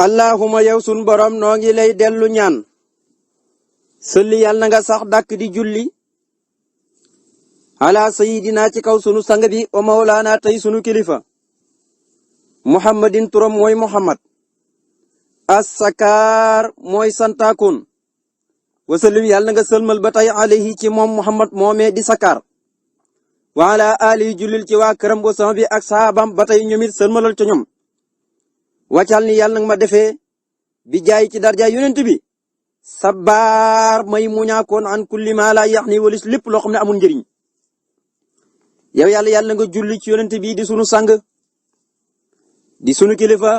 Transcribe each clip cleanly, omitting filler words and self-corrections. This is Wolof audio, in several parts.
allahuma yow sun borom noo ngi lay dellu ñaan sëlli yàlla na nga sax dàkk di julli ala sayidina ci kaw sunu sang bi o mawlaana tey sunu kilifa muhammadin turam mooy muhammad as-sakaar mooy santaakun wasallim yàlla na nga sëlmal ba tey alayhi ci moom muhammad moomee di sakaar wa ala alihi jullil ci waa këram bo sama bi ak sahabam ba tey ñoomit sëlmalal ca ñoom wàccal ni yàlla nag ma defee bi jaay ci darja yonent bi sabaar may muñaakoon an kulli ma la yax ni walis lépp loo xam ne amul njëriñ yow yàlla nga julli ci yonent bi di sunu sang di sunu kilifa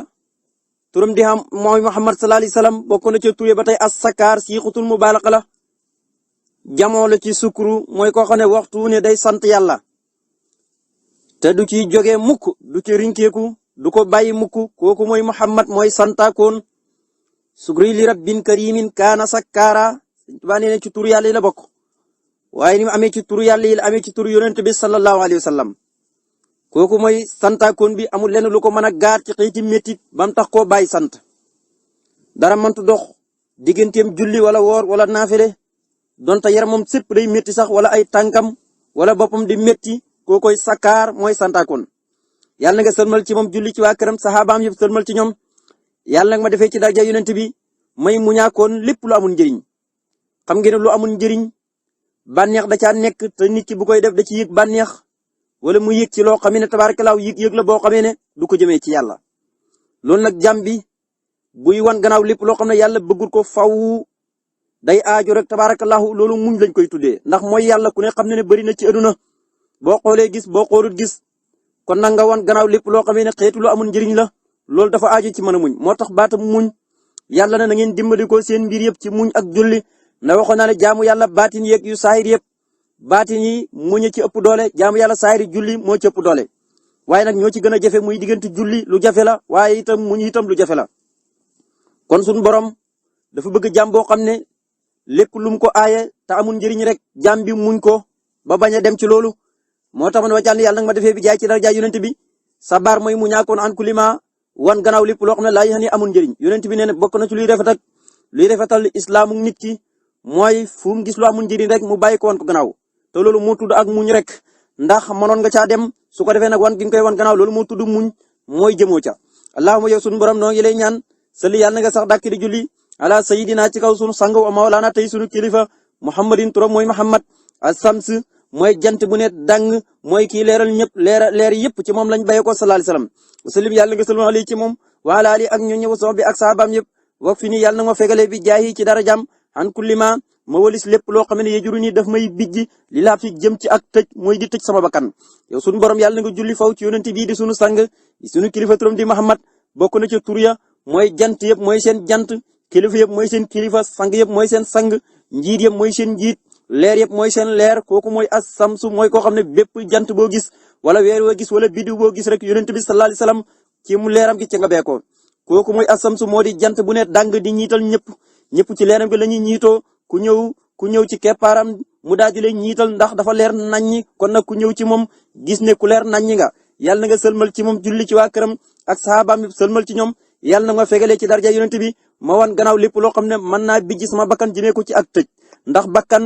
turam di xam mooy Muhammad sallallahu alayhi wasallam bokk na ca tuye ba tey as-sakaar siixatul mubaalaqa la jamoo la ci sukuru mooy koo xam ne waxtu ne day sant yàlla te du ci jóge mukk du ci rinkeeku du ko bàyyi mukk kooku mooy Muhammad mooy santaakoon sukri li rabbin karimin kaana sakkaara Tuubaa nee na ci turu yàlla yi la bokk waaye ni mu amee ci turu yàlla yi la amee ci turu yonent bi sallallahu alayhi wasallam kooku mooy santaakoon bi amul lenn lu ko mën a gaar ci xëyti métit bam tax koo bàyyi sant dara mëntu dox digganteem julli wala woor wala naafile donte yaramam sépp day métti sax wala ay tànkam wala boppam di métti kookoy sakkaar mooy santaakoon yàlla nga sëlmal ci moom julli ci waa këram saxaabaam yëpp sëlmal ci ñoom yàlla nga ma defee ci darja yonent bi may muñaakoon lépp lu amul njëriñ xam ngeen ne lu amul njëriñ bànneex da caa nekk te nit ki bu koy def da ci yëg bànneex wala mu yëg ci loo xam ne tabaarakallaa yëg la boo xamee ne du ko jëmee ci yàlla loolu nag jàmm bi buy wan gannaaw lépp loo xam ne yàlla bëggul ko faw day aajo rek tabaarakallaa loolu muñ lañ koy tuddee ndax mooy yàlla ku ne xam ne bari na ci aduna boo xoolee gis boo xoolut gis kon nag nga wan gannaaw lépp loo xamee ne xeetu lu amul njëriñ la loolu dafa aajo ci mën a muñ moo tax baatam muñ yàlla na ngeen dimbali ko seen mbir yëpp ci muñ ak julli na waxoon naa ne jaamu yàlla baatin yeeg yu saahir yëpp baatin yi muñ ci ëpp doole jaamu yàlla saahir julli moo ci ëpp doole waaye nag ñoo ci gën a jafe muy diggante julli lu jafe la waaye itam muñ itam lu jafe la kon suñu borom dafa bëgg jaam boo xam ne lépp lum ko aaye te amul njëriñ rek jaam bi muñ ko ba bañ a dem ci loolu moo tax man wàccal yàlla nag ma defee bi jaay ci dara jaay yonent bi sabar mooy mu ñaakoon an kulima wan gannaaw lépp loo xam ne laa yéex ni amul njëriñ yonent bi nee na bokk na ci luy rafetal islaamu nit ki mooy fu mu gis lu amul njëriñ rek mu bàyyi ko wan ko gannaaw te loolu moo tudd ak muñ rek ndax mënoon nga caa dem su ko defee nag wan gi nga koy wan gannaaw loolu moo tudd muñ mooy jëmoo ca allahumma yow sunu borom noo ngi lay ñaan salli yàlla na nga sax dàkk di julli ala sayidina ci kaw sunu sang wa mawlana tey sunu kilifa muhammadin turam mooy muhammad as-sams mooy jant bu ne dang mooy kii leeral ñëpp leer yëpp ci moom lañ bàyyee ko sallallahu alayhi wasallam wasallim yàlla nga sëlmal ali ci moom wa ala ali ak ñu ñëw sox bi ak sahabaam yëpp wax fi ni yàlla na ma fegale bi jaayi ci dara jàmm an kulli ma walis lépp loo xam ne yejuru ni daf may bijji li laab si jëm ci ak tëj mooy di tëj sama bakkan yow sunu borom yàlla nga julli faw ci yonent bii di sunu sang di sunu kilifa turam di Muhammad bokk na ci tur ya mooy jant yëpp mooy seen jant kilifa yëpp mooy seen kilifa sang yëpp mooy seen sang njiit yëpp mooy seen njiit leer yëpp mooy seen leer kooku mooy as-samsu mooy koo xam ne bépp jant boo gis wala weer woo gis wala bidiw boo gis rek yonent bi sallallahu alayhi wasallam ci mu leeram gi ci nga beekoo kooku mooy as-samsu moo di jant bu ne dang di ñiital ñëpp ci leeram gi la ñuy ñiitoo ku ñëw ci keppaaram mu daal di lay ñiital ndax dafa leer naññi kon nag ku ñëw ci moom gis ne ku leer naññi nga yàlla na nga sëlmal ci moom julli ci waa këram ak sahabaam yi sëlmal ci ñoom yàlla na nga fegalee ci darja yonent bi ma wan gannaaw lépp loo xam ne mën naa bijji sama bakkan jëmee ko ci ak tëj ndax bakkan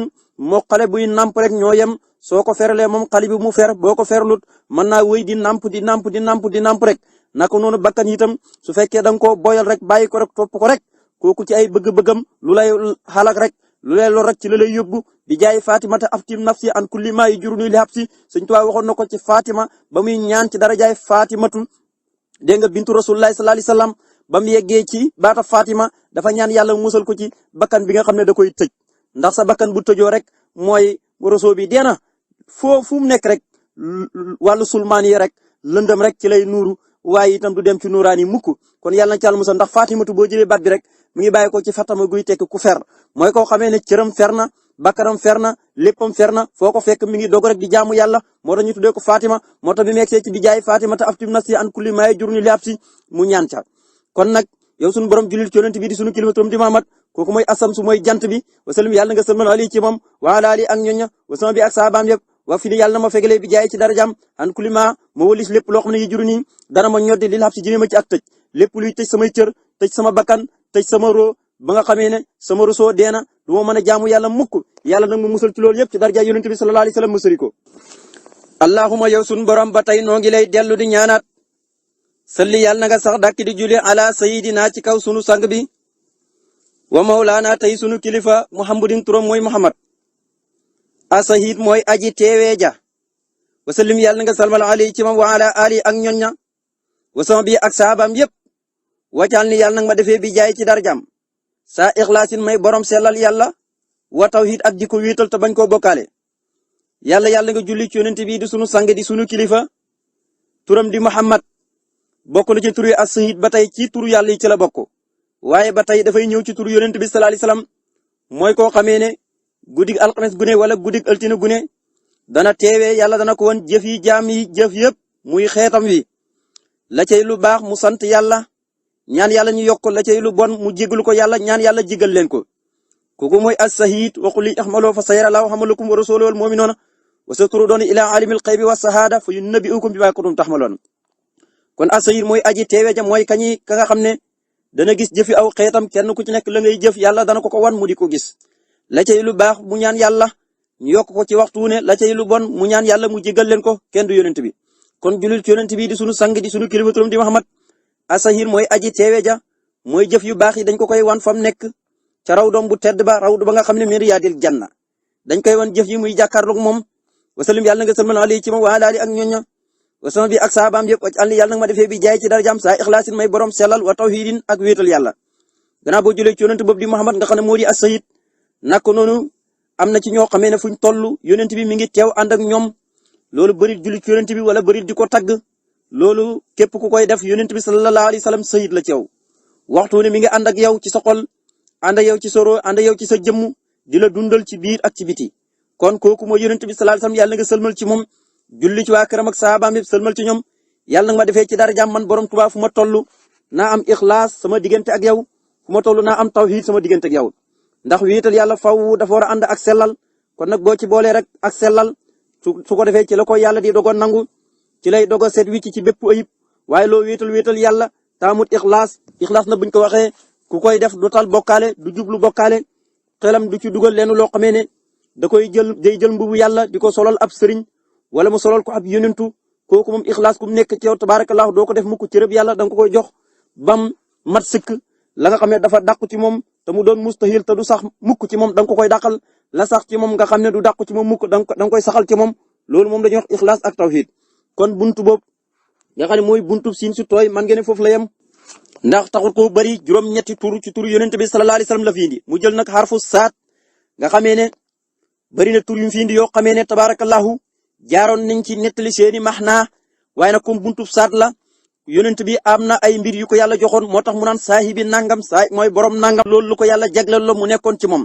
moo xale buy namp rek ñoo yem soo ko feralee moom xale bi mu fer boo ko ferlut mën naa wéy di namp rek naka noonu bakkan itam su fekkee da nga koo boyal rek bàyyi ko rek topp ko rek kooku ci ay bëgg-bëggam lu lay xalak rek lu lay lor rek ci la lay yóbbu bi jaay Fatimata aftim nafsi an kulli ma yujuruni li habsi Sëñ Tuubaa waxoon na ko ci Fatima ba muy ñaan ci dara jaay Fatimatu dégg nga bintu Rasulullahi sallallahu alayhi wasallam ba mu yeggee ci baata Fatima dafa ñaan yàlla musal ko ci bakkan bi nga xam ne da koy tëj ndax sa bakkan bu tëjoo rek mooy roso bi dee na fu mu nekk rek wàllu sulmaan yi rek lëndëm rek ci lay nuuru waaye itam du dem ci nuuraan yi mukk kon yàlla na ci Yàlla musal ndax Fatimatu boo jëlee baat bi rek mi ngi bàyyi ko ci fatama guy tekk ku fer mooy koo xamee ne cëram fer na bakkanam fer na léppam fer na foo ko fekk mi ngi dog rek di jaamu yàlla moo tax ñu tuddee ko Fatima moo tax bi mu egsee ci bi jaay Fatima te aftim nafsi an kulli ma yajuruni li habsi mu ñaan ca kon nag yow sunu borom julil ci yonent bi di sunu kilifa turam di Muhammad kooku mooy asamsu mooy jant bi wasallim yàlla nga sëlmal ali ci moom wa ala ali ak ñoña wasama bi ak sahabaam yëpp wax fi ni yàlla na ma fegalee bi jaay ci darajaam an kulli ma walis lépp loo xam ne yi juru nii dana ma ñoddi li habsi jëmee ma ci ak tëj lépp luy tëj samay cër tëj sama bakkan tëj sama roo ba nga xamee ne sama rusoo deena du ma mën a jaamu yàlla mukk yàlla nag mu musal ci loolu yëpp ci darja yonent bi sallallahu alayhi wasallam musali ko allahumma yow sun borom ba tey noo ngi lay dellu di ñaanaat salli yàlla na nga sax dàkk di julli ala sayidina ci kaw sunu sang bi wa mawlaana tey sunu kilifa muhammadin turam mooy muhammad asahid mooy aji teewee ja wasallim yàlla na nga salmal ali ci moom wa ala ali ak ñoñ ña wasama bi ak saabaam yépp wàccal ni yàlla nag ma defee bi jaay ci darjam saa ixlaasin may borom sellal yàlla wa tawhid ak jikko wéetal te bañ koo bokkaale yàlla nga julli ci yonent bi di sunu sang di sunu kilifa turam di muhammad bokk na ci turu as-sahid ba tey ci turu yàlla yi ci la bokk waaye ba tey dafay ñëw ci turu yonent bi sallallahu alayhi wasallam mooy koo xamee ne guddig alxames gune wala guddig altine gune dana teewee yàlla dana ko won jëf yi jaam yi jëf yëpp muy xeetam wi la cay lu baax mu sant yàlla ñaan yàlla ñu yokk la cay lu bon mu jégalu ko yàlla ñaan yàlla jégal leen ko kooku mooy as-sahid wa qul li ihmalu fa sayara Allahu amalakum wa rasuluhu wal mu'minuna wa saturduna ila alimil ghaybi was shahada fa yunabbi'ukum bima kuntum ta'malun kon as-sahid mooy aji teewee ja mooy ka nga xam ne dana gis jëfi aw xeetam kenn ku ci nekk la ngay jëf yàlla dana ko wan mu di ko gis la cay lu baax mu ñaan yàlla ñu yokk ko ci waxtu ne la cay lu bon mu ñaan yàlla mu jégal leen ko kenn du yonent bi kon jullit ci yonent bi di sunu sang di sunu kilifa turam di Muhammad asahir mooy aji teewe ja mooy jëf yu baax yi dañ ko koy wan fam nekk ca raw doom bu tedd ba raw du ba nga xam ne min riyaadil janna dañ koy wan jëf yi muy jàkkaarloog moom wasallim yàlla nga salmal alayhi ci moom wa ala ali ak ñoña wasama bi ak saabaam yëpp wacc àll yàlla nag ma defee bi jaay ci darajaam saa ixlaasin may borom sellal wa tawhidin ak wéetal yàlla gannaaw boo jëlee ci yonent boobu di Muhammad nga xam ne moo di as-sayyid naka noonu am na ci ñoo xamee ne fuñ toll yonent bi mi ngi teew ànd ak ñoom loolu bëri julli ci yonent bi wala bëri di ko tagg loolu képp ku koy def yonent bi sallallahu alayhi wasallam sayyid la ci yow waxtu ne mi ngi ànd ak yow ci sa xol ànd ak yow ci soro ànd ak yow ci sa jëmm di la dundal ci biir ak ci biti kon kooku mooy yonent bi sallallahu alayhi wasallam yàlla nga sëlmal ci moom julli ci waa këram ak saabaam yëpp sëlmal ci ñoom yàlla nga ma defee ci darajaam man borom Tuubaa fu ma toll naa am ixlaas sama diggante ak yow fu ma toll naa am tawhid sama diggante ak yow ndax wéetal yàlla faw dafa war a ànd ak sellal kon nag boo ci boolee rek ak sellal su ko defee ci la ko yàlla di dogoon nangu ci lay dogo seet wicc ci bépp ayib waaye loo wéetal yàlla taamut ixlaas na buñ ko waxee ku koy def du tal bokkaale du jublu bokkaale xelam du ci dugal leen loo xamee ne da koy day jël mbubu yàlla di ko solal ab sëriñ wala mu solal ko ab yonentu kooku moom ixlaas ku mu nekk ci yow tabarakallah doo ko def mukk cërëb yàlla da nga ko koy jox bam mat sëkk la nga xam ne dafa dàqu ci moom te mu doon mustahil te du sax mukk ci moom da nga ko koy dàqal la sax ci moom nga xam ne du dàqu ci moom mukk da nga koy saxal ci moom loolu moom dañuy wax ixlaas ak tawhid kon buntu boobu nga xam ne mooy buntu siin su tooy man ngeen ne foofu la yem ndax taxul ko bari juróom-ñetti tur ci turu yonent bi sallallahu alayhi wasallam la fi indi mu jël nag xarfu saat nga xamee ne bari na tur yu fi indi yoo xamee ne tabarakallahu jaaroon nañ ci nettali seeni maxnaa waaye nag comme buntu saat la yonent bi am na ay mbir yu ko yàlla joxoon moo tax mu naan saahibi nangam mooy borom nangam loolu lu ko yàlla jagleel la mu nekkoon ci moom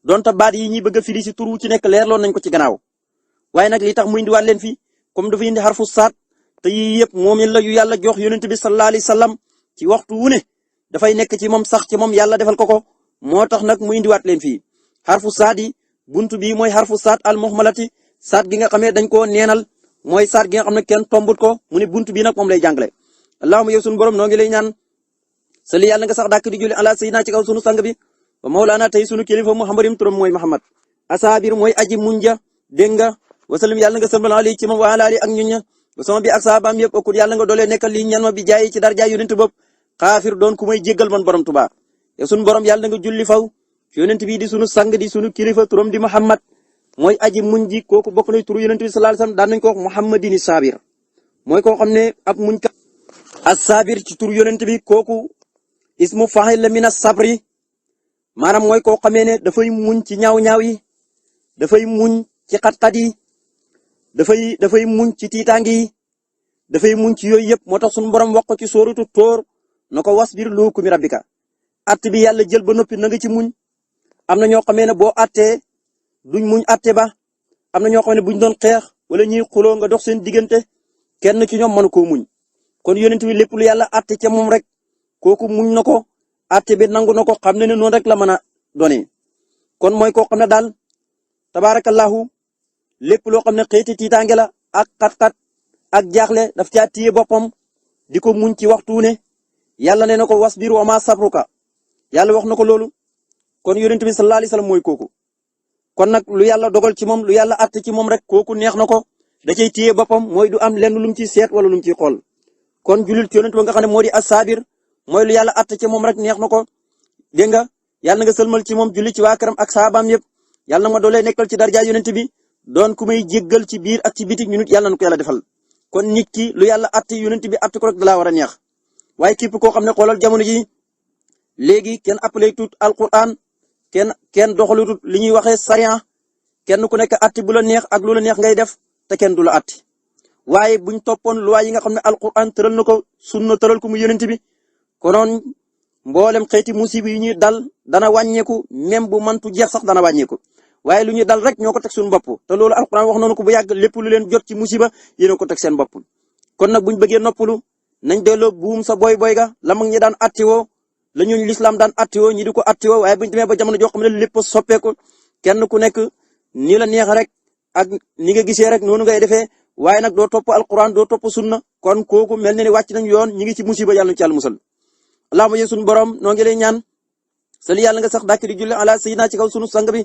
donte baat yi ñuy bëgg a firi ci tur wu ci nekk leerloon nañ ko ci gannaaw waaye nag li tax mu indiwaat leen fi comme dafa indi xarfu saat te yii yëpp moomeel la yu yàlla jox yonent bi sallallahu alayhi wasallam ci waxtu wu ne dafay nekk ci moom sax ci moom yàlla defal ko moo tax nag mu indiwaat leen fii xarfu saat yi buntu bi mooy xarfu saat al muhmalati saat gi nga xamee dañ koo neenal mooy saat gi nga xam ne kenn tombut ko mu ne buntu bi nag moom lay jàngale allahumma yow sunu borom noo ngi lay ñaan sali yàlla nga sax dàkk di julli ala sayyidina ci kaw sunu sang bi wa mawlana tey sunu kilifa muhammadin turam mooy muhammad asaabir mooy aji munja dégg nga wasallim yàlla nga sëlmal alayhi ci moom wa ala ali ak ñun ña sama bi ak saabaam yëpp okut yàlla nga doolee nekkal lii ñan ma bi jaay ci darja yonent bopp xaafir doon ku may jéggal man borom Tuubaa yow sunu borom yàlla nga julli faw yonent bi di sunu sang di sunu kilifa turam di muhammad mooy aji muñ ji kooku bokk na turu yonent bi sallallahu alayhi wasallam daan nañ ko wax muhammadini sabir mooy koo xam ne ab muñ ka as-sabir ci turu yonent bi kooku ismu fa'il la min as-sabri maanaam mooy koo xamee ne dafay muñ ci ñaaw-ñaaw yi dafay muñ ci xat-xat yi dafay muñ ci tiitaange yi dafay muñ ci yooyu yëpp moo tax sunu borom wax ko ci sooratu Tóor na ko wasbir li hukmi rabbika att bi yàlla jël ba noppi na nga ci muñ am na ñoo xamee ne boo attee duñ muñ atte ba am na ñoo xam ne buñ doon xeex wala ñuy xuloo nga dox seen diggante kenn ci ñoom mënu koo muñ kon yonent bi lépp lu yàlla atte ca moom rek kooku muñ na ko atte bi nangu na ko xam ne noonu rek la mën a doonee kon mooy koo xam ne daal tabaarakallahu lépp loo xam ne xeeti tiitaange la ak xat-xat ak jaaxle daf caa téye boppam di ko muñ ci waxtu ne yàlla nee na ko wasbir wa ma sabruka yàlla wax na ko loolu kon yonent bi sallallahu alayhi wasallam mooy kooku kon nag lu yàlla dogal ci moom lu yàlla àtte ci moom rek kooku neex na ko da cay téye boppam mooy du am lenn lu mu ciy seet wala lu mu ciy xool kon jullit ci yonent ba nga xam ne moo di as-sabir mooy lu yàlla àtte ci moom rek neex na ko dégg nga yàlla nga sëlmal ci moom julli ci waa këram ak saabaam yëpp yàlla na ma doolee nekkal ci darja yonent bi doon ku may jéggal ci biir ak ci biti ñu nit yàlla na ko yàlla defal kon nit ki lu yàlla àtte yonent bi àtte ko rek dalaa war a neex waaye képp koo xam ne xoolal jamono ji léegi kenn appelé tut alquran kenn doxalu li ñuy waxee sariya kenn ku nekk àtte bu la neex ak lu la neex ngay def te kenn du la àtte waaye buñ toppoon loi yi nga xam ne alquran tëral na ko sunna tëral ko mu yonent bi konoon mboolem xeeti musiba yi ñuy dal dana wàññeeku même bu mantu jeex sax dana wàññeeku waaye lu ñuy dal rek ñoo ko teg suñu bopp te loolu alquran wax nañu ko bu yàgg lépp lu leen jot ci musiba yéen ko teg seen bopp kon nag buñ bëggee noppalu nañ delloo buum sa boy ga la mag ñi daan attiwoo la ñun l'islam daan attiwoo ñi di ko attiwoo waaye buñ demee ba jamono joo xam ne lépp soppeeku kenn ku nekk ni la neex rek ak ni nga gisee rek noonu ngay defee waaye nag doo topp alquran doo topp sunna kon kooku mel na ni wàcc nañ yoon ñi ngi ci musiba yàlla na ci yàlla musal allahumma yee sunu borom noo ngi lay ñaan sali yàlla nga sax dàkk di julli ala sayyidina ci kaw sunu sang bi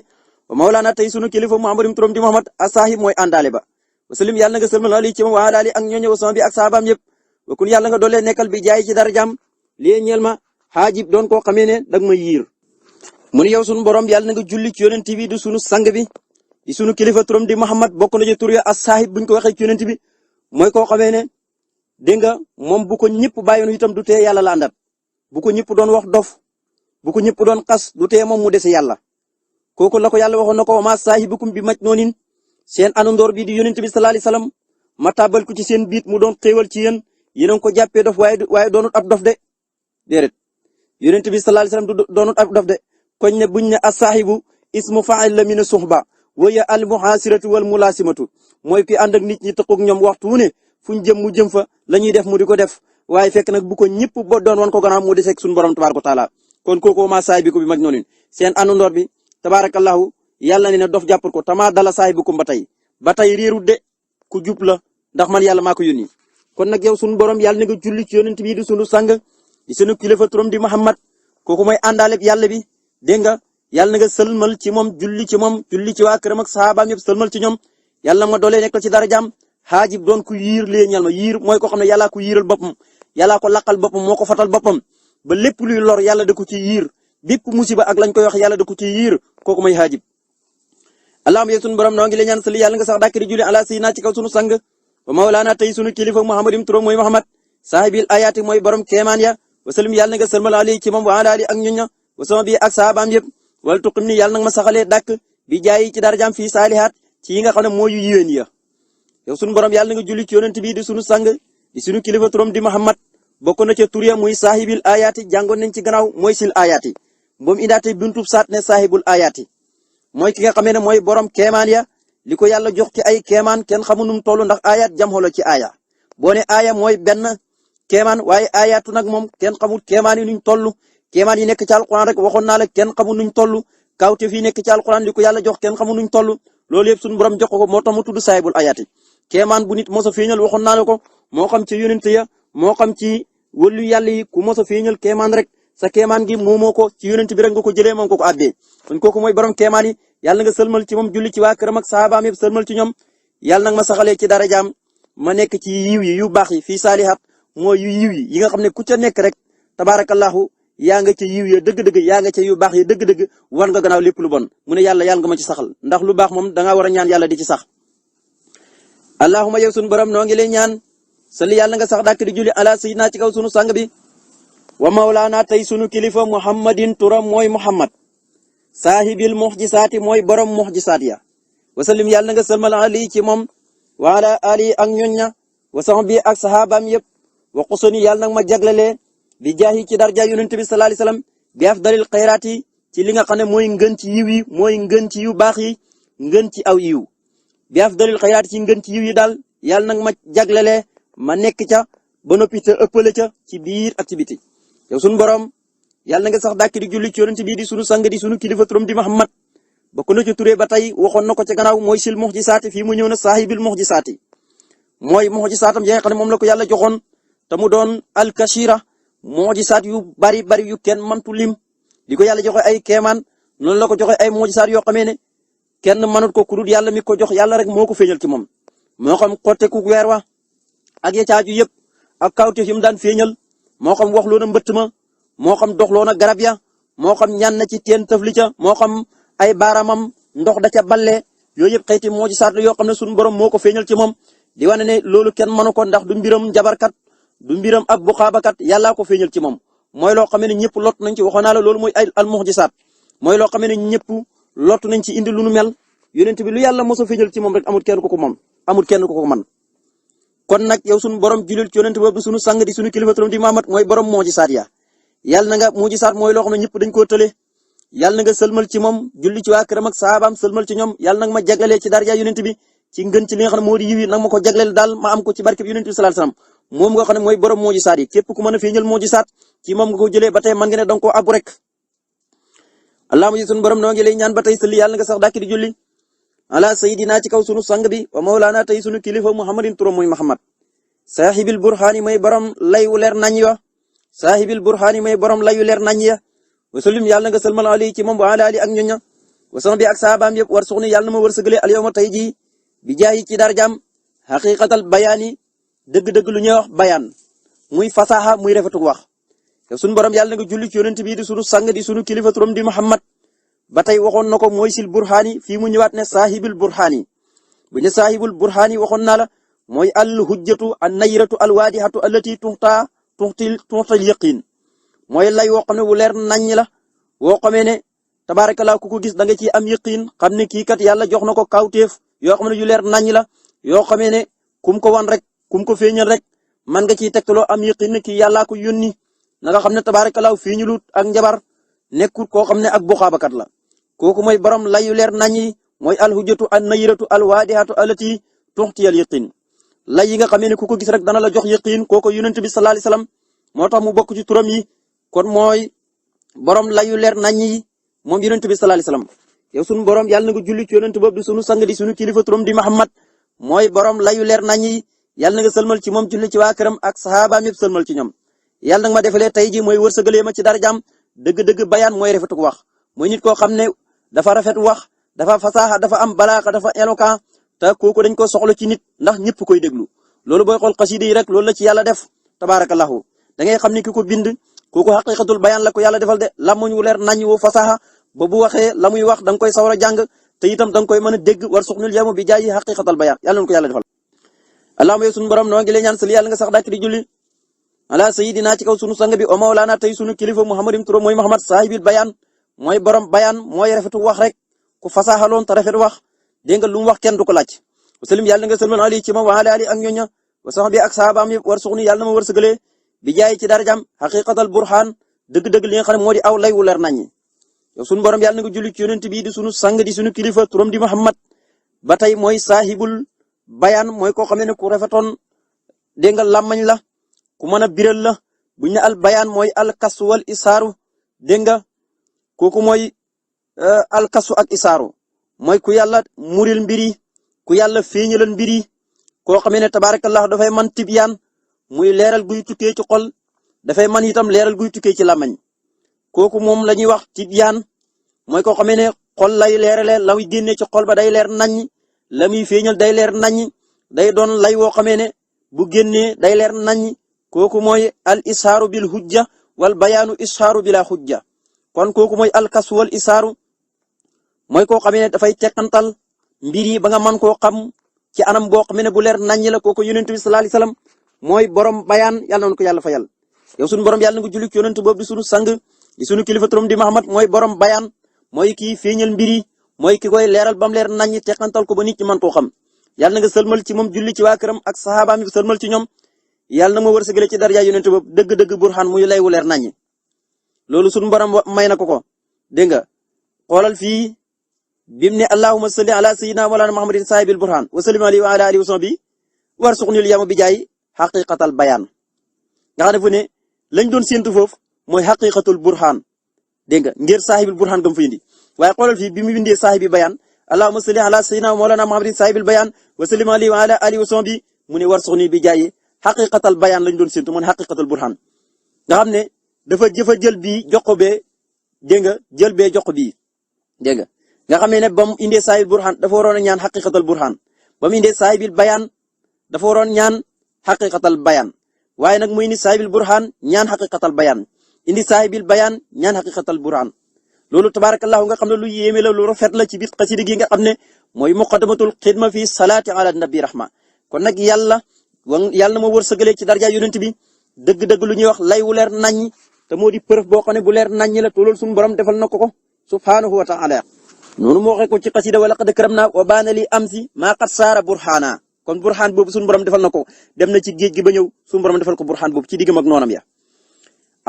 wa mawlana tey sunu kilifa muhammadim turam di muhammad asahib mooy àndaale ba wasalim yàlla nga sëlmal ali ci moom wa ali ak ñooñu wasama bi ak saabaam yëpp wa kun yàlla nga doolee nekkal bi jaay ci darajaam lii ñeel ma xaajib doon koo xamee ne dag ma yiir mun yow sunu borom yàlla na nga julli ci yonent bi di sunu sang bi di sunu kilifa turam di muhammad bokk na ci tur ya asahib buñ ko waxee ci yonent bi mooy koo xamee ne dégg nga moom bu ko ñëpp bàyyoon itam du tee yàlla la àndat bu ko ñëpp doon wax dof bu ko ñëpp doon xas du tee moom mu dese yàlla kooku la ko yàlla waxoon na ko ma saahibukum bi majnuunin seen anandoor bi di yonent bi sallallahu alayhi wasallam ma tàbbal ko ci seen biit mu doon xéewal ci yéen yéen ko jàppee dof waaye doonut ab dof de déedéet yonent bi sallallahu alayhi wasallam du doonut ab dof de koñ ne buñ ne as-saahibu ismu fa'il la min suhba wa ya al muhasiratu wal mulasimatu mooy ki ànd ak nit ñi tëqoog ñoom waxtu wu ne fuñ jëm mu jëm fa la ñuy def mu di ko def waaye fekk nag bu ko ñëpp bo doon wan ko gannaaw mu deseeg suñu borom tabaaraka taala kon kooku ma saahibukum bi majnuunin seen anandoor bi tabaarakallahu yàlla ne na dof jàppul ko tama dala saahibukum ba tey réerut de ku jub la ndax man yàlla maa ko yónni kon nag yow sunu borom yàlla na nga julli ci yonent bi di sunu sang di sunu kilifa turam di Muhammad kooku mooy àndaale yàlla bi dégg nga yàlla na nga sëlmal ci moom julli ci waa këram ak sahabaam yëpp sëlmal ci ñoom yàlla ma doole nekkal ci darajaam xaajib doon ku yiir lee ñal ma yiir mooy ko xam ne yàllaa ko yiiral boppam yàllaa ko laqal boppam moo ko fatal boppam ba lépp luy lor yàlla da ko ci yiir bépp musiba ak lañ koy wax yàlla da ko ci yiir kooku mooy xaajib allahumma yeeg sunu borom noo ngi lay ñaan sali yàlla nga sax dàkk di julli ala sayyidina ci kaw sunu sang wa mawlaana tey sunu kilifa muhammadim turam mooy muhammad saahibil ayaati mooy borom keemaan ya wasalim yàlla nga sëlmal ali ci moom wa ala ali ak ñuña wasama bi ak saabaam yëpp wala tuqim ni yàlla nag ma saxalee dàkk bi jaayi ci darajaam fii saalihaat ci yi nga xam ne mooy yu yiween ya yow sunu borom yàlla nga julli ci yonent bi di sunu sang di sunu kilifa turam di muhammad bokk na ca tur ya muy saahibil ayaati jàngoon nañ ci gannaaw mooy sil ayaati moom indaate buntub saat ne saahibul ayaati mooy ki nga xamee ne mooy borom keemaan ya li ko yàlla jox ci ay keemaan kenn xamu num toll ndax ayat jam xolo ci aya boo ne aya mooy benn keemaan waaye ayatu nag moom kenn xamul keemaan yi nuñ toll keemaan yi nekk ci alquran rek waxoon naa la kenn xamul nuñ toll kawte fii nekk ci alquran li ko yàlla jox kenn xamul nuñ toll loolu yëpp suñu borom jox ko moo tax mu tudd saahibul ayaati keemaan bu nit mos a feeñal waxoon naa la ko moo xam ci yonent ya moo xam ci wëllu yàlla yi ku mos a feeñal keemaan rek sa keemaan gi moomoo ko ci yonent bi rek nga ko jëlee moom nga ko addee kon kooku mooy borom keemaan yi yàlla nga sëlmal ci moom julli ci waa këram ak sahabaam yëpp sëlmal ci ñoom yàlla nag ma saxalee ci darajaam ma nekk ci yiw yi yu baax yi fii saalihaat mooy yu yiw yi nga xam ne ku ca nekk rek tabaarakallahu yaa nga ca yiw ya dëgg-dëgg yaa nga ca yu baax yi dëgg-dëgg war nga gannaaw lépp lu bon mu ne yàlla nga ma ci saxal ndax lu baax moom danga war a ñaan yàlla di ci sax allahumma yow sunu borom noo ngi lay ñaan salli yàlla nga sax dàkk di julli ala sayyidina ci kaw sunu sang bi wa mawlaana tey sunu kilifa muhammadin turam mooy muhammad saahibil muxjisaati mooy borom muxjisaat ya wasallim yàlla nga sëlmal ali ci moom wa ala ali ak ñoñña wa sahbi ak sahabaam yëpp wa qusuni yàlla nag ma jaglalee bi jaahi ci darja yonent bi sallallahu alayhi wasallam bi afdalil xayraat yi ci li nga xam ne mooy ngën ci yiw yi mooy ngën ci yu baax yi ngën ci aw yiw bi afdalil xayraat ci ngën ci yiw yi daal yàlla nag ma jaglalee ma nekk ca ba noppi te ëppale ca ci biir ak ci biti yow sunu borom yàlla nga sax dàkk di julli ci yonent bi di sunu sang di sunu kilifa turam di Muhammad bokk na ci turé ba tey waxoon na ko ca gannaaw mooy sil muxjisaati fii mu ñëw na saahibil muxjisaati mooy muxjisaatam yi nga xam ne moom la ko yàlla joxoon te mu doon alkashira mujisaat yu bari bari yu kenn mëntu lim di ko yàlla joxe ay keemaan noonu la ko joxe ay mujisaat yoo xamee ne kenn mënut ko kudut yàlla mi ko jox yàlla rek moo ko feeñal ci moom moo xam xotteeku weer wa ak ya caaju yëpp ak kawteef yi mu daan feeñal moo xam waxloo na mbëtt ma moo xam doxloo na garab ya moo xam ñaan na ci teen tëfli ca moo xam ay baaramam ndox da ca balle yooyu yëpp xëyti mujisaat la yoo xam ne suñu borom moo ko feeñal ci moom di wane ne loolu kenn mënu ko ndax du mbiram jabarkat du mbiram ab buxaabakat yàllaa ko feeñal ci moom mooy loo xam ne ñëpp lot nañ ci waxoon naa la loolu mooy ay al mujisaat mooy loo xam ne ñëpp lot nañ ci indi lu nu mel yonent bi lu yàlla mos a feeñal ci moom rek amul kenn ku ko moom amul kenn ku ko man kon nag yow sunu borom julil ci yonent boobu sunu sang di sunu kilifa turam di Muhammad mooy borom mujisaat ya yàlla na nga mujisaat mooy loo xam ne ñëpp dañ koo tële yàlla na nga sëlmal ci moom julli ci waa këram ak saabaam sëlmal ci ñoom yàlla nag ma jaglelee ci daraja yonent bi ci ngën ci li nga xam ne moo di yiw yi nag ma ko jagleel daal ma am ko ci barke bi yonent bi sallallahu alayhi wasallam moom nga xam ne mooy borom mujisaat yi képp ku mën a feeñal mujisaat ci moom nga ko jëlee ba tey man nga ne danga koo abbu rek allahumma ji sunu borom noo ngi lay ñaan ba tey sëlli yàlla nga sax dàkk di julli ala sayidina ci kaw sunu sang bi wa mawlaana tey sunu kilifa muhammadin turam muy muhammad saahibil burhaani may borom lay wu leer nañ ya saahibil burhaani may borom lay wu leer nañ ya wa sallim yàlla nga sëlmal ali ci moom wa ala ali ak ñoña wa sama bi ak saabaam yëpp war suxni yàlla na ma wërsëgale al yawma tey jii bi jaayi ci darjaam xaqiqatal bayaani dëgg-dëgg lu ñuy wax bayaan muy fasaxa muy rafetu wax te sunu borom yàlla nga julli ci yonent bi di sunu sang di sunu kilifa turam di muhammad ba tey waxoon na ko mooy sil burhaani fii mu ñëwaat ne saahibil burhaani bu ñu saahibul burhaani waxoon naa la mooy al hujjatu an nayratu al waadihatu allati tuxtal yaqin mooy lay woo xam ne wu leer naññ la woo xamee ne tabaarakallaa ku ko gis da nga ciy am yaqin xam ne kii kat yàlla jox na ko kawteef yoo xam ne yu leer naññ la yoo xamee ne kum ko wan rek kum ko feeñal rek man nga ciy tegtaloo am yaqin ne kii yàllaa ko yónni na nga xam ne tabaarakallaa feeñulut ak njabar nekkul koo xam ne ak buxaabakat la kooku mooy borom layu leer naññi mooy alhujjatu an nayratu alwaadihatu allati tuxtiyal yaqin lay yi nga xamee ne ku ko gis rek dana la jox yaqin kooku yonent bi sallallahu alayhi wasallam moo tax mu bokk ci turam yi kon mooy borom layu leer naññi moom yonent bi sallallahu alayhi wasallam yow sunu borom yàlla na nga julli ci yonent boobu di sunu sang di sunu kilifa turam di Muhammad mooy borom layu leer naññi yàlla na nga sëlmal ci moom julli ci waa këram ak saxaabaam yëpp sëlmal ci ñoom yàlla nag ma defalee tey ji mooy wërsëgalee ma ci darajaam dëgg-dëgg bayaan mooy rafetu wax mooy nit koo xam ne dafa rafet wax dafa fasaaxa dafa am balaaxa dafa éloquent te kooku dañ ko soxla ci nit ndax ñëpp koy déglu loolu booy xool xasida yi rek loolu la ci yàlla def tabaarakallahu da ngay xam ne ki ko bind kooku xaqiqatul bayaan la ko yàlla defal de làmmuñ wu leer nañ wu fasaaxa ba bu waxee la muy wax da nga koy sawar a jàng te itam da nga koy mën a dégg war suxnul yamu bi jaayi xaqiqatul bayaan yàlla na ko yàlla defal allahumma yow sunu borom noo ngi lay ñaan sali yàlla nga sax dàkk di julli ala sayidina ci kaw sunu sang bi o mawlaana tey sunu kilifa muhammadin turam mooy muhammad saahibil bayaan mooy borom bayaan mooy rafetu wax rek ku fasaaxaloon te rafet wax dégg nga lu mu wax kenn du ko laaj wasalim yàlla nga sëlmal ali ci moom wa ala ali ak ñoña wa sax bi ak saabaam yëpp war suxni yàlla na ma wërsëgalee bi jaay ci darajam xaqiqatal burhaan dëgg-dëgg li nga xam ne moo di aw lay wu leer naññi yow sunu borom yàlla na nga julli ci yonent bi di sunu sang di sunu kilifa turam di muhammad ba tey mooy saahibul bayaan mooy koo xam ne ku rafetoon dégg nga làmmañ la ku mën a biral la buñ ne al bayaan mooy al kasu wal isaaru dégg nga kooku mooy al kasu ak isaaru mooy ku yàlla muril mbiri ku yàlla feeñalal mbiri koo xam ne tabaarakallah dafay man tibyaan muy leeral guy tukkee ci xol dafay man itam leeral guy tukkee ci làmmañ kooku moom la ñuy wax tibyaan mooy koo xam ne xol lay leerale la muy génnee ci xol ba day leer naññ la muy feeñal day leer naññ day doon lay woo xamee ne bu génnee day leer naññ kooku mooy al isaaru bil hujja wal bayaanu isaaru bila hujja kon kooku mooy al kasu wal isaaru mooy koo xamee ne dafay tekkantal mbir yi ba nga mën koo xam ci anam boo xam ne bu leer naññ la kooku yonent bi sallallahu alayhi wasallam mooy borom bayaan yàlla na ko yàlla fayal yow sunu borom yàlla na nga julli ci yonent boobu di sunu sang di sunu kilifa turam di Muhammad mooy borom bayaan mooy kii feeñal mbir yi mooy ki koy leeral bam leer naññ tekkantal ko ba nit ñi mën koo xam yàlla na nga sëlmal ci moom julli ci waa këram ak saxaabaam yi sëlmal ci ñoom yàlla na ma wërsëgale ci daraja yonent boobu dëgg-dëgg burhan muy lay wu leer naññ loolu sunu borom may na ko dégg nga xoolal fii bim ne allahumma salli ala sayyidina mawlana muhammadin sahibil burhan wa sallim alayhi wa ala alihi wa sahbihi warsuqnil yawma bi jaay xaqiqatal bayaan nga xam ne fu ne lañ doon séntu foofu mooy xaqiqatul burhan dégg nga ngir sahibil burhan gam fa indi waaye xoolal fii bi mu bindee sahibi bayaan allahumma salli ala sayyidina mawlana muhammadin sahibil bayaan wa sallim alayhi wa ala alihi wa sahbihi mu ne warsuqni bi jaay xaqiqatal bayaan lañ doon séntu mooy xaqiqatul burhan nga xam ne dafa jël bii jox ko bee dégg nga jël bee jox ko bii dégg nga xam ne ba mu indee saahibul burhaan dafa waroon a ñaan xaqiqatal burhaan ba mu indee saahibil bayaan dafa waroon ñaan xaqiqatal bayaan waaye nag muy indi saahibil burhaan ñaan xaqiqatal bayaan indi saahibil bayaan ñaan xaqiqatal burhaan loolu tabarakallahu nga xam ne lu yéeme la lu rafet la ci biir xasida gi nga xam ne mooy muqaddamatul xidma fi salaati ala nabi rahma kon nag yàlla moo wërsëgalee ci darja yonent bi dëgg-dëgg lu ñuy wax lay wu leer naññ te moo di preuve boo xam ne bu leer naññ la te loolu suñu borom defal na ko subhanahu wa ta'ala noonu moo waxee ko ci xasida wala qad karamna wa baana li amsi maa qad saara burhana kon burhan boobu suñu borom defal na ko dem na ci géej gi ba ñëw suñu borom defal ko burhan boobu ci diggam ak noonam ya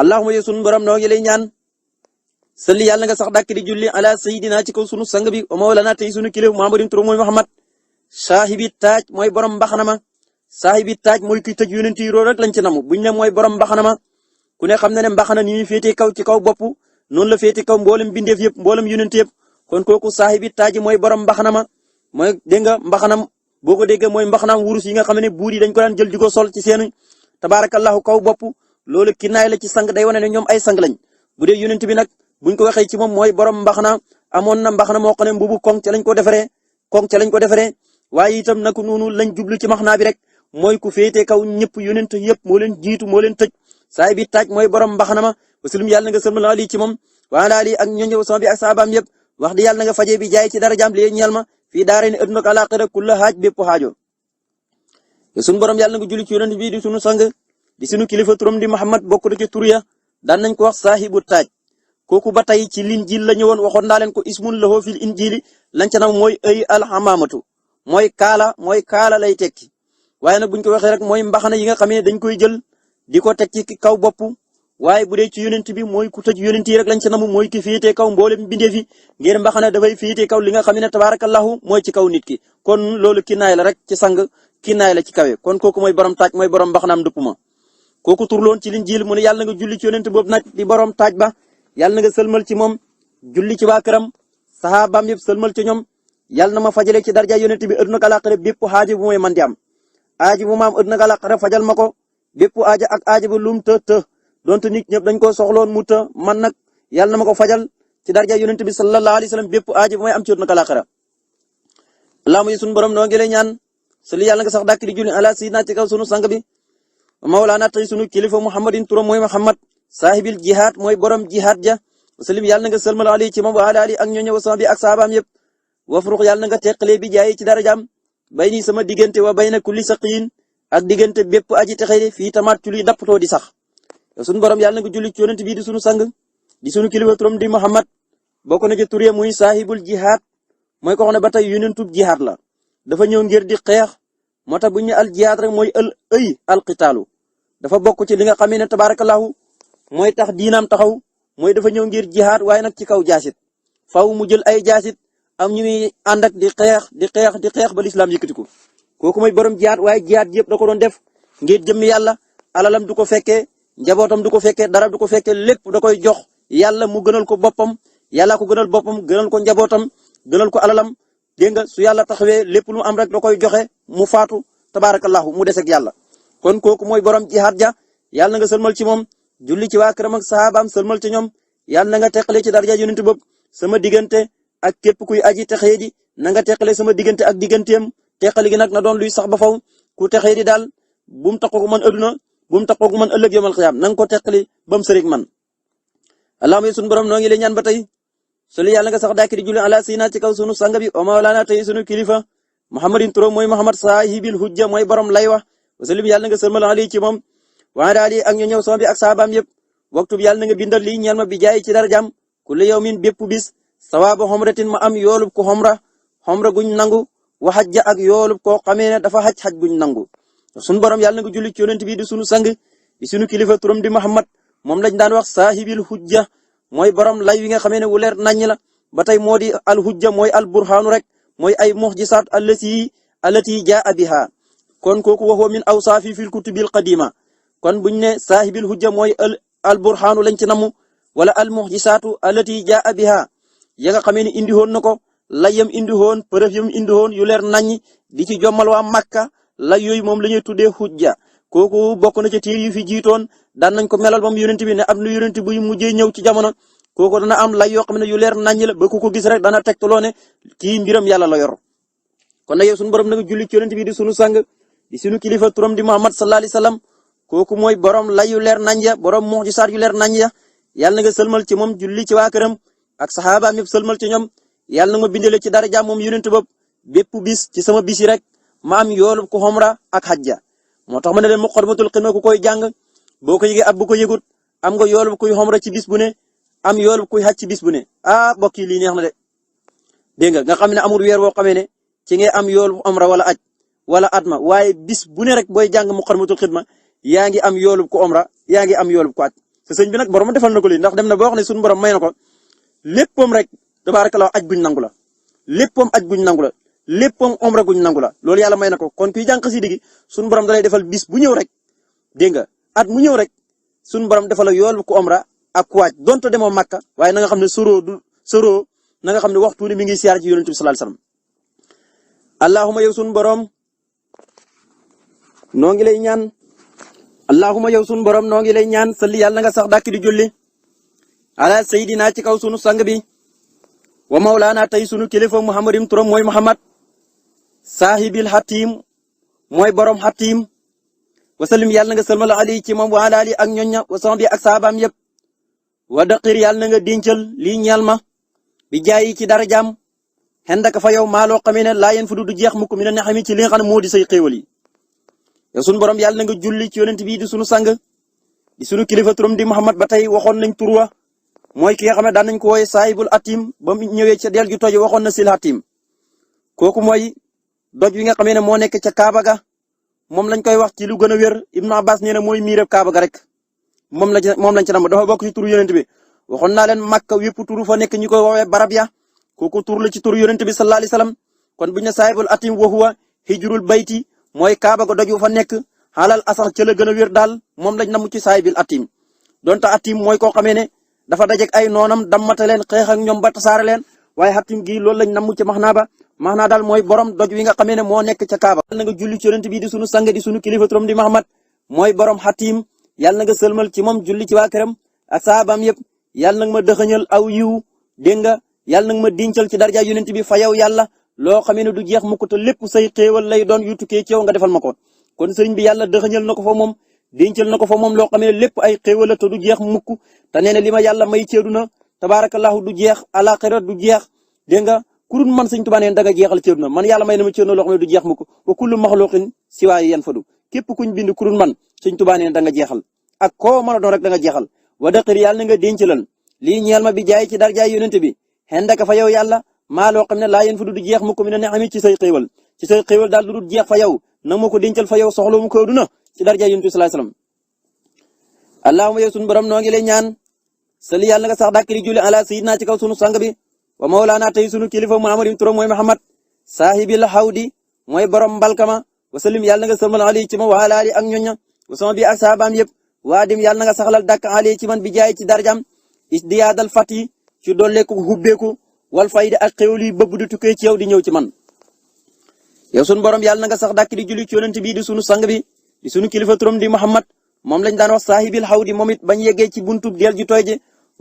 allahumma yow suñu borom noo ngi lay ñaan salli yàlla nga sax dàkk di julli ala sayidina ci kaw sunu sang bi wa mawlana tey sunu kilifa muhammadin turu mooy muhammad saahibi taaj mooy borom mbaxana ma saahibi taaj mooy kuy tëj yonent yi rek lañ ci namu buñ ne mooy borom mbaxana ma ku ne xam na ne mbaxana ni ñuy féetee kaw ci kaw bopp noonu la féetee kaw mboolem bindeef yëpp mboolem yonent yëpp kon kooku saahibi taaj mooy borom mbaxana ma mooy dégg nga mbaxanam boo ko déggee mooy mbaxanaam wurus yi nga xam ne buur yi dañ ko daan jël di ko sol ci seen tabaarakallahu kaw bopp loolu kinaay la ci sang day wane ne ñoom ay sang lañ bu dee yonent bi nag buñ ko waxee ci moom mooy borom mbaxana amoon na mbaxana moo xam ne mbubu koŋ ca lañ ko defaree waaye itam nag noonu lañ jublu ci maxnaa bi rek mooy ku féete kaw ñëpp yonent yëpp moo leen jiitu moo leen tëj saay bi taaj mooy borom mbaxana ma wasalum yàlla nga sëlmal ali ci moom waala ali ak ñoño sama bi ak saabaam yëpp wax di yàlla nga fajee bi jaay ci darajaam li ñeel ma fii daara ni adduna ak àllaaxira kulla haaj bépp xaajo sunu borom yàlla nga julli ci yonent bi di sunu sang di sunu kilifa turam di Muhammad bokk na ci tur ya daan nañ ko wax saahibu taaj kooku ba tey ci linjiil la ñëwoon waxoon naa leen ko ismun lahu fil injiili lañ ca nam mooy ay alxamaamatu mooy kaala lay tekki waaye nag buñ ko waxee rek mooy mbaxana yi nga xam ne dañ koy jël di ko teg ci kaw bopp waaye bu dee ci yonent bi mooy ku tëj yonent yi rek lañ ca nam mooy ki féetee kaw mboolem bindeef yi ngir mbaxana dafay féetee kaw li nga xam ne tabaarakallahu mooy ci kaw nit ki kon loolu kinaay la rek ci sang kinaay la ci kawe kon kooku mooy borom taaj mooy borom mbaxanaam dëpp ma kooku turloon ci linjiil mu ne yàlla nga julli ci yonent boobu nag di borom taaj ba yàlla na nga sëlmal ci moom julli ci waa këram saxaabaam yëpp sëlmal ci ñoom yàlla na ma fajale ci darja yonent bi adduna ak àllaaxira bépp aajo bu may man di am aajo bu ma am adduna ak àllaaxira fajal ma ko bépp aajo ak aajo bu lum të donte nit ñëpp dañ ko soxloon mu të man nag yàlla na ma ko fajal ci darja yonent bi sallallahu alayhi wa sallam bépp aajo bu may am ci adduna ak àllaaxira allahumma sunu borom noo ngi lay ñaan sali yàlla nga sax dàkk di julli ala sayyidina ci kaw sunu sang bi mawlaana tey sunu kilifa muhammadin turam mooy muhammad saahibil jihaad mooy borom jihaad ja salim yàlla na nga sëlmal ali ci moom wa ala ali ak ñooñu sama bi ak saabaam yëpp wafruq yàlla na nga teqalee bi jaay ci darajaam bay nii sama diggante wa bayna kulli saqiin ak diggante bépp aji texee fii tamaat ci luy dappatoo di sax sunu borom yàlla na nga julli ci yonent bi di sunu sang di sunu kilifa turam di muhammad bokk na ci tur ya muy saahibul jihaad mooy ko xam ne ba tey yonentub jihaad la dafa ñëw ngir di xeex moo tax bu ñu al jihaad rek mooy alqitaalu dafa bokk ci li nga xam ne tabaarakallahu mooy tax diinaam taxaw mooy dafa ñëw ngir jihaad waaye nag ci kaw jaasit faaw mu jël ay jaasit am ñu muy ànd ak di xeex ba lislaam yëkkatiku kooku mooy borom jihaad waaye jihaad yëpp da ko doon def ngir jëmmi yàlla alalam du ko fekkee njabootam du ko fekkee dara du ko fekkee lépp da koy jox yàlla mu gënal ko boppam yàlla ko gënal boppam gënal ko njabootam gënal ko alalam dégg nga su yàlla taxawee lépp lu mu am rek da koy joxe mu faatu tabaarakallahu mu des ak yàlla kon kooku mooy borom jihaad ja yàlla na nga sëlmal ci moom julli ci waa këram ak sahabaam sëlmal ci ñoom yàlla na nga teqale ci daraja yonent bopp sama diggante ak képp kuy aji texee di na nga teqale sama diggante ak digganteem teqale gi nag na doon luy sax ba faw ku texee di daal bu mu taxaw man adduna bu mu taxaw man ëllëg yomal xiyaam na nga ko teqale ba mu sërig man allahumma sunu borom noo ngi lay ñaan ba tey soli yàlla nga sax daakiri julli ala sayna ci kaw sunu sang bi wa mawlana tey sunu kilifa muhammadin turam mooy muhammad saahibil hujja mooy borom lay wax wasalim yàlla nga sëlmal ali ci moom waa daal ak ñu ñëw sama bi ak saabaam yëpp waxtu bi yàlla na nga bindal lii ñeel ma bi jaay ci darajaam kulli yawmin bépp bis sawaabu xomratin ma am yoolub ko xomra guñ nangu wa xajja ak yoolub koo xamee ne dafa xaj guñ nangu sunu borom yàlla na nga julli ci yonent bi di sunu sang di sunu kilifa turam di Muhammad moom lañ daan wax saahibil hujja mooy borom lay wi nga xamee ne wu leer naññ la ba tey moo di al hujja mooy al burhaanu rek mooy ay muxjisaat allati jaa biha kon kooku waxoo min awsaafi fil kutubil qadima kon buñ ne saahibil hujja mooy al burhaanu lañ ci namu wala al muxjisaatu allati jaa biha ya nga xamee ne indi woon na ko layam indi woon preuve yam indi woon yu leer naññ di ci jommal waa Makka la yooyu moom la ñuy tuddee hujja kooku bokk na ca tiir yu fi jiitoon daan nañ ko melal moom yonent bi ne am na yonent buy mujjee ñëw ci jamono kooku dana am lay yoo xam ne yu leer naññ la ba ku ko gis rek dana tegtaloo ne kii mbiram yàlla la yor. kon nag yow sunu borom nag julli ci yonent bi di sunu sang di sunu kilifa turam di Muhammad sallallahu alayhi wasallam kooku mooy borom lay yu leer naññ ya borom mujisaat yu leer naññ ya yàlla na nga sëlmal ci moom julli ci waa këram ak saxaabaam yëpp sëlmal ci ñoom yàlla na ma bindale ci daraja moom yonent bopp bépp bis ci sama bis yi rek ma am yoolu ku xomra ak xajja moo tax ma ne leen muqaddimatul xidma ku koy jàng boo ko yëgee ak bu ko yëgut am nga yoolu kuy xomra ci bis bu ne am yoolu kuy xaj ci bis bu ne mbokk yi lii neex na de dégg nga xam ne amul weer woo xamee ne ci ngay am yoolu xomra wala aj wala atma waaye bis bu ne rek booy jàng muqaddimatul xidma yaa ngi am yoolu ku omra yaa ngi am yoolu ku aj te sëñ bi nag borom defal na ko lii ndax dem na boo wax ne suñu borom may na ko léppam rek tabaarakallah aj guñ nangu la léppam aj guñ nangu la léppam omra guñ nangu la loolu yàlla may na ko kon kuy jàng xasida gi suñu borom da lay defal bis bu ñëw rek dégg nga at mu ñëw rek suñu borom defal la yool ku omra ak ku waaj donte demoo Makka waaye na nga xam ne soroo na nga xam ne waxtu ni mi ngi siyaar ci yonent bi sallallahu alayhi wasallam allahumma yow suñu borom noo ngi lay ñaan allahumma yow suñu borom noo ngi lay ñaan salli yàlla nga sax dàkk di julli ala sayidina ci kaw sunu sang bi wa mawlaana tey sunu kilifa muhammadin turam mooy muhammad saahibil hatim mooy borom hatim wasallim yàlla nga sëlmal ali ci moom wa ala ali ak ñoñña wa sahbi ak saabaam yëpp wa daqir yàlla nga dencal lii ñeel ma bi jaayi ci darajaam xendaka fa yow maa loo xamee ne laa yéen fu du jeex mukk mi ne ne xami ci li nga xam ne moo di say xéewal yi yow sunu borom yàlla nga julli ci yonent bi di sunu sang di sunu kilifa turam di muhammad ba tey waxoon nañ tur wa mooy ki nga xam ne daan nañ ko wooye saahibul atim ba mu ñëwee ca del gi toj waxoon na sil atim kooku mooy doj wi nga xamee ne moo nekk ca Kaaba ga moom lañ koy wax ci lu gën a wér Ibnu Abbas nee na mooy miirab Kaaba ga rek moom lañ ci nam dafa bokk ci turu yonent bi waxoon naa leen Makka wépp turu fa nekk ñu koy woowee barab ya kooku tur la ci turu yonent bi sallallahu alayhi wasallam kon buñ ne saahibul atim wa huwa hijrul bayti mooy Kaaba ga doj wu fa nekk xaalal asax ca la gën a wér daal moom lañ namu ci saahibil atim donte atim mooy koo xamee ne dafa dajeeg ay noonam dammate leen xeex ak ñoom ba tasaare leen waaye xatim gi loolu lañ namm ci maxnaa daal mooy borom doj wi nga xamee ne moo nekk ca Kaaba. yàlla na nga julli ci yonent bi di sunu sang di sunu kilifa turam di Muhammad mooy borom xatim yàlla na nga sëlmal ci moom julli ci waa këram ak saabaam yëpp yàlla na nga ma dëxëñal aw yiw dégg nga yàlla na nga ma dincal ci darja yonent bi fa yow yàlla loo xamee ne du jeex mukk te lépp say xéewal lay doon yu tukkee ci yow nga defal ma ko kon sëriñ bi yàlla dëxëñal na ko fa moom dencal na ko fa moom loo xamee ne lépp ay xéewal la te du jeex mukk te nee na li ma yàlla may ceedu na tabaarakallahu du jeex alaxira du jeex dégg nga kurun man sëñ Tuubaa neen da nga jeexal ceedu na man yàlla may na ma ceedu na loo xam ne du jeex mukk wa kullu maxluqin siwaaye yan fadu képp kuñ bind kurun man sëñ Tuubaa neen da nga jeexal ak koo mën a doon rek da nga jeexal wa daqir yàlla na nga dencalal lii ñeel ma bi jaay ci darjaay yonent bi xendaka fa yow yàlla maa loo xam ne laa yéen fadu du jeex mukk mi ne ne ami ci say xéewal daal du jeex fa yow nag moo ko dencal fa yow soxla mu ko aduna ci darjaay yonent bi sallallahu alayhi wasallam allahumma yow sunu borom noo ngi lay ñaan sali yàlla nga sax dàkk di julli ala sayyidina ci kaw sunu sang bi wa mawlaana tey sunu kilifa muhammadin turam mooy muhammad saahibil hawdi mooy borom mbalkama wa sallim yàlla nga sëlmal ali ci ma wa ala ali ak ñoña wa sama bi ak saabaam yëpp waa dim yàlla nga saxalal dàkk ali ci man bi jaay ci darjam isdiyaadal fati ci dolleeku hubbeeku wal fayda ak xéwli bëbb di tukkee ci yow di ñëw ci man yow sunu borom yàlla nga sax dàkk di julli ci yonent bi di sunu sang bi di sunu kilifa turam di muhammad moom lañ daan wax saahibil xawdi moom it bañ yeggee ci buntub del ji tooy ji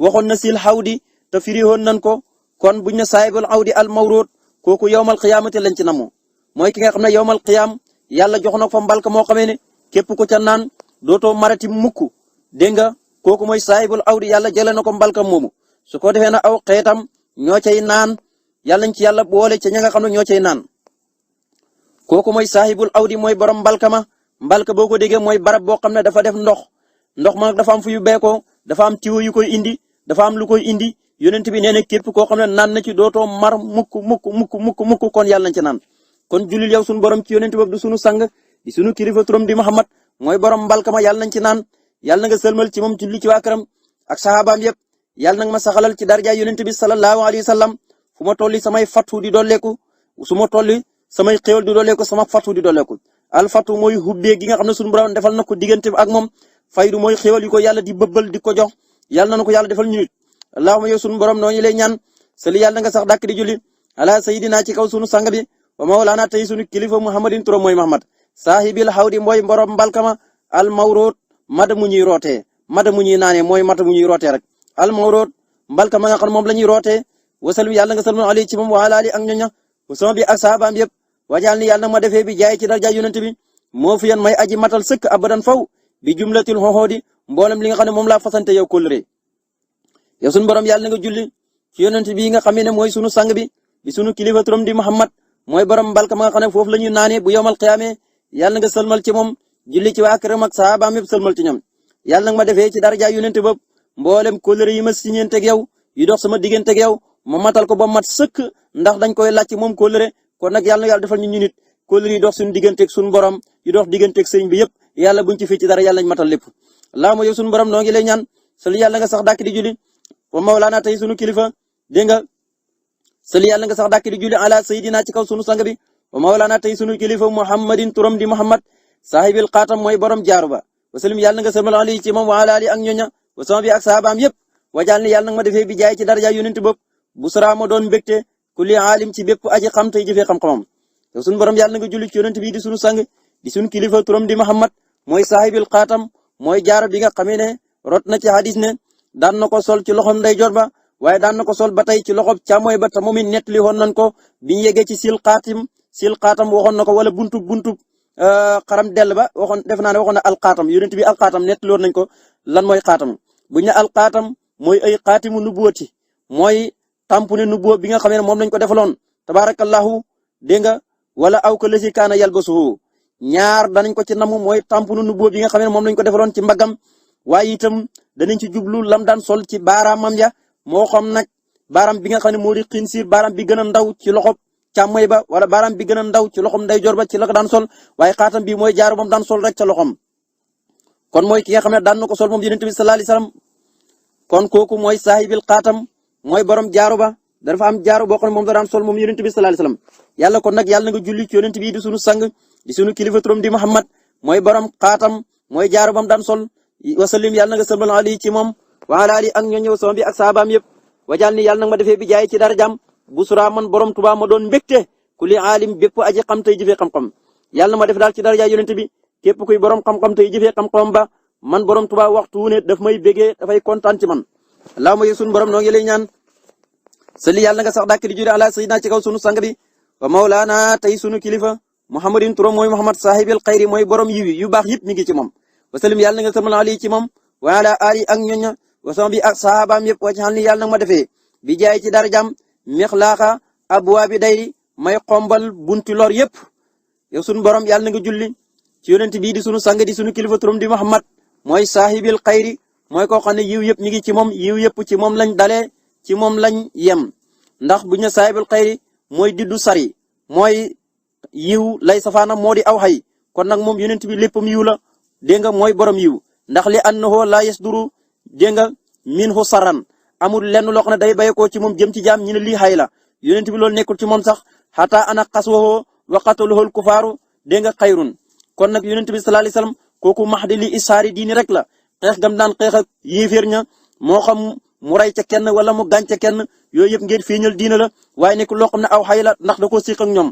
waxoon na sil xawdi te firiwoon nañ ko kon buñ ne saahibul xawdi al mawruud kooku yowmal qiyaamati lañ ci namoo mooy ki nga xam ne yowmal qiyaam yàlla jox na fa mbalka moo xamee ne képp ku ca naan dootoo marati mukk dégg nga kooku mooy saahibul xawdi yàlla jëlee na ko mbalka moomu su ko defee na aw xeetam ñoo cay naan yàlla nañ ci yàlla boole ca ña nga xam ne ñoo cay naan kooku mooy saahibul xawdi mooy borom mbalka ma mbalka boo ko déggee mooy barab boo xam ne dafa def ndox ma nag dafa am fu yu beekoo dafa am tiwo yu koy indi dafa am lu koy indi yonent bi nee na képp koo xam ne naan na ci dootoo mar mukk kon yàlla nañ ci naan kon julil yow sunu borom ci yonent boobu du sunu sang di sunu kilifa turam di Muhammad mooy borom mbalka ma yàlla nañ ci naan yàlla na nga sëlmal ci moom julli ci waa këram ak saxaabaam yëpp yàlla na nga ma saxalal ci darja yonent bi sallallahu alayhi wa sallam fu ma tolli samay fatu di dolleeku su ma tolli samay xéwal di dolleeku sama fatu di dolleeku alfatu mooy hubbee gi nga xam ne sunu borom defal na ko diggante ak moom faydu mooy xéwal yi ko yàlla di bëbbal di ko jox yàlla na ko yàlla defal ñu nit allahumma yow sunu borom noo ñu lay ñaan sali yàlla nga sax dàkk di julli ala sayidina ci kaw sunu sang bi wa mawlana tey sunu kilifa muhammadin turam mooy muhammad saahibil hawdi mooy borom mbalkama al mawroot mada mu ñuy rootee mada mu ñuy naanee mooy mada mu ñuy rootee rek al mawroot mbalka ma nga xam moom la ñuy rootee wasalim yàlla nga salmal ali ci moom wa ala ali ak ñoña sama bi ak saabaam yëpp wajaal ni yàlla ma defee bi jaay ci daraja yonent bi moo fi yan may aji matal sëkk abadan faw bi jumlatil xoxoodi mboolem li nga xam ne moom laa fasante yow kóllëre yow sunu borom yàlla nga julli ci yonent bi nga xam ne mooy sunu sang bi di sunu kilifa turam di Muhammad mooy borom mbalka ma nga xam ne foofu la ñuy naanee bu yowmal qiyaame yàlla nga sëlmal ci moom julli ci waa këram ak saabaam yëpp sëlmal ci ñoom yàlla nga ma defee ci daraja yonent bopp mboolem kóllëre yi ma siñeenteeg yow yi dox sama digganteeg yow ma matal ko ba mat sëkk ndax dañ koy laaj ci moom kóllëre kon nag yàlla na yàlla defal ñu nit kóllëre yi dox suñu digganteeg suñu borom yi dox digganteeg sëriñ bi yëpp yàlla buñ ci fii ci dara yàlla nañ matal lépp laa ma yow suñu borom noo ngi lay ñaan sali yàlla nga sax dàkk di julli wa mawlaana tey suñu kilifa dégg nga sali yàlla nga sax dàkk di julli ala sayidina ci kaw suñu sang bi wa mawlaana tey suñu kilifa muhammadin turam di muhammad saahibil xaatam mooy borom jaaru ba wasalim yàlla nga sëlmal ali ci moom wa ala ali ak ñoña wa sama bi ak saabaam yëpp wajaal ni yàlla nga ma defee bi jaay ci daraja yonent bopp bu sara ma doon mbégte kulli aalim ci bépp aji xam tey jëfee xam-xamam yow suñu borom yàlla nga julli ci yonent bi di suñu sang di suñu kilifa turam di muhammad mooy saahibil xaatam mooy jaaro bi nga xamee ne rot na ci hadis ne daan na ko sol ci loxom ndeyjoor ba waaye daan na ko sol ba tey ci loxob càmmooy ba te moom it nettali woon nañ ko biñ yeggee ci sil xaatam waxoon na ko wala buntu xaram dell ba waxoon def naa ne waxoon na alxaatam yonent bi alxaatam nettali woon nañ ko lan mooy xaatam buñ ne alxaatam mooy ay xaatimu nubuwati mooy tampune nubuwa bi nga xam ne moom lañ ko defaloon tabarakallahu dégg nga wala aw ka lasi kaana yalbasuhu ñaar danañ ko ci namu mooy tampune nubuwa bi nga xam ne moom lañ ko defaloon ci mbagam waaye itam danañ ci jublu lam daan sol ci baaraamam ya moo xam nag baaraam bi nga xam ne moo di xinsiir baaraam bi gën a ndaw ci loxob càmmoy ba wala baaraam bi gën a ndaw ci loxom ndeyjoor ba ci la ko daan sol waaye xaatam bi mooy jaaru moom daan sol rek ca loxom kon mooy ki nga xam ne daan na ko sol moom yonent bi sallallahu alayhi wasallam kon kooku mooy saahibil xaatam mooy borom jaaru ba dafa am jaaru boo xam ne moom da daan sol moom yonent bi sallallahu alayhi wasallam yàlla kon nag yàlla nga julli ci yonent bi di sunu sang di sunu kilifa turam di Muhammad mooy borom xaatam mooy jaaru bam daan sol wasallim yàlla nga sallallahu alayhi ci moom wa ala ali ak ñoo ñëw sama bi ak saabaam yëpp wajal ni yàlla nag ma defee bi jaay ci darajaam bu sura man borom Tuubaa ma doon mbégte ku li aalim bépp aji xam tey jëfee xam-xam yàlla ma def daal ci daraja yonent bi képp kuy borom xam-xam tey jëfee xam-xam ba man borom Tuubaa waxtu wu ne daf may bégee dafay kontaan ci man allahumma yow sunu borom noo ngi lay ñaan sali yàlla nga sax dàkk di julli ala sayyidina ci kaw sunu sang bi wa mawlaana tey sunu kilifa muhammadin turam mooy muhammad saahibil xayri mooy borom yiwi yu baax yëpp mi ngi ci moom wasalim yàlla nga salmal ali ci moom wa ala ali ak ñoña wa sama bi ak sahabaam yëpp wajal ni yàlla nag ma defee bi jaay ci darajaam mixlaaxa abwaabi dayri may xombal bunti lor yëpp yow sunu borom yàlla nga julli ci yonent bii di sunu sang di sunu kilifa turam di muhammad mooy saahibil xayri mooy koo xam ne yiw yëpp mi ngi ci moom yiw yëpp ci moom lañ dalee ci moom lañ yem ndax bu ñu saahibul xayri mooy diddu sari mooy yiw lay safaana moo di aw xay kon nag moom yonent bi léppam yiw la dégg nga mooy borom yiw ndax li annahu la yasduru dégg nga minhu saran amul lenn loo xam ne day bayekoo ci moom jëm ci jaam ñi ne lii xay la yonent bi loolu nekkul ci moom sax xataa ana xaswoo wa qataluhul kufaaru dégg nga xayrun kon nag yonent bi sallallahu alayhi wasallam kooku mahdi li isaari diini rek la xeex gam daan xeex ak yéeféer ña moo xam mu rey ca kenn wala mu gaañ ca kenn yooyu yëpp ngeen feeñal diina la waaye nekkul loo xam ne aw xay la ndax da koo siq ak ñoom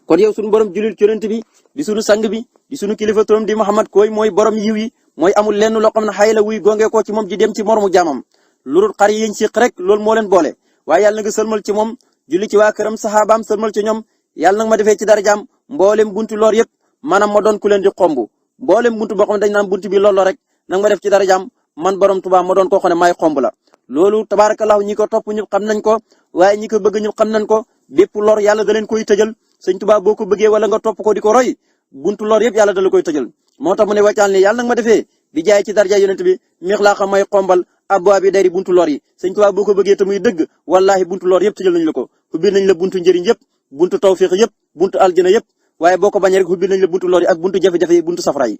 kon yow sunu borom julil ci yonent bi di sunu sang bi di sunu kilifa turam di Muhammad koy mooy borom yiw yi mooy amul lenn loo xam ne xay la wuy gonge ko ci moom di dem ci moromu jaamam lu dul xar yiñ siq rek loolu moo leen boole waaye yàlla nga sëlmal ci moom julli ci waa këram saxaabaam sëlmal ci ñoom yàlla nag ma defee ci darajaam mboolem buntu lor yëpp maanaam ma doon ku leen di xomb mboolem buntu boo xam ne dañ naan buntu bi loolu rek nag ma def ci darajaam man borom Tuubaa ma doon koo xam ne maay xomb la loolu tabaarakallahu ñi ko topp ñëpp xam nañ ko waaye ñi ko bëgg ñëpp xam nañ ko bépp lor yàlla da leen koy tëjal sëñ Tuubaa boo ko bëggee wala nga topp ko di ko roy buntu lor yëpp yàlla da la koy tëjal moo tax mu ne wàccaal ne yàlla nag ma defee bi jaay ci daraja yonent bi mix laa xam may xombal abwaa bi dari buntu lor yi sëñ Tuubaa boo ko bëggee te muy dëgg wallahi buntu lor yëpp tëjal nañ la ko ubbil nañ la buntu njëriñ yëpp buntu tawfiq yëpp buntu aljana yëpp waaye boo ko bañee rek ubbil nañ la buntu lor yi ak buntu jafe-jafe yi buntu safara yi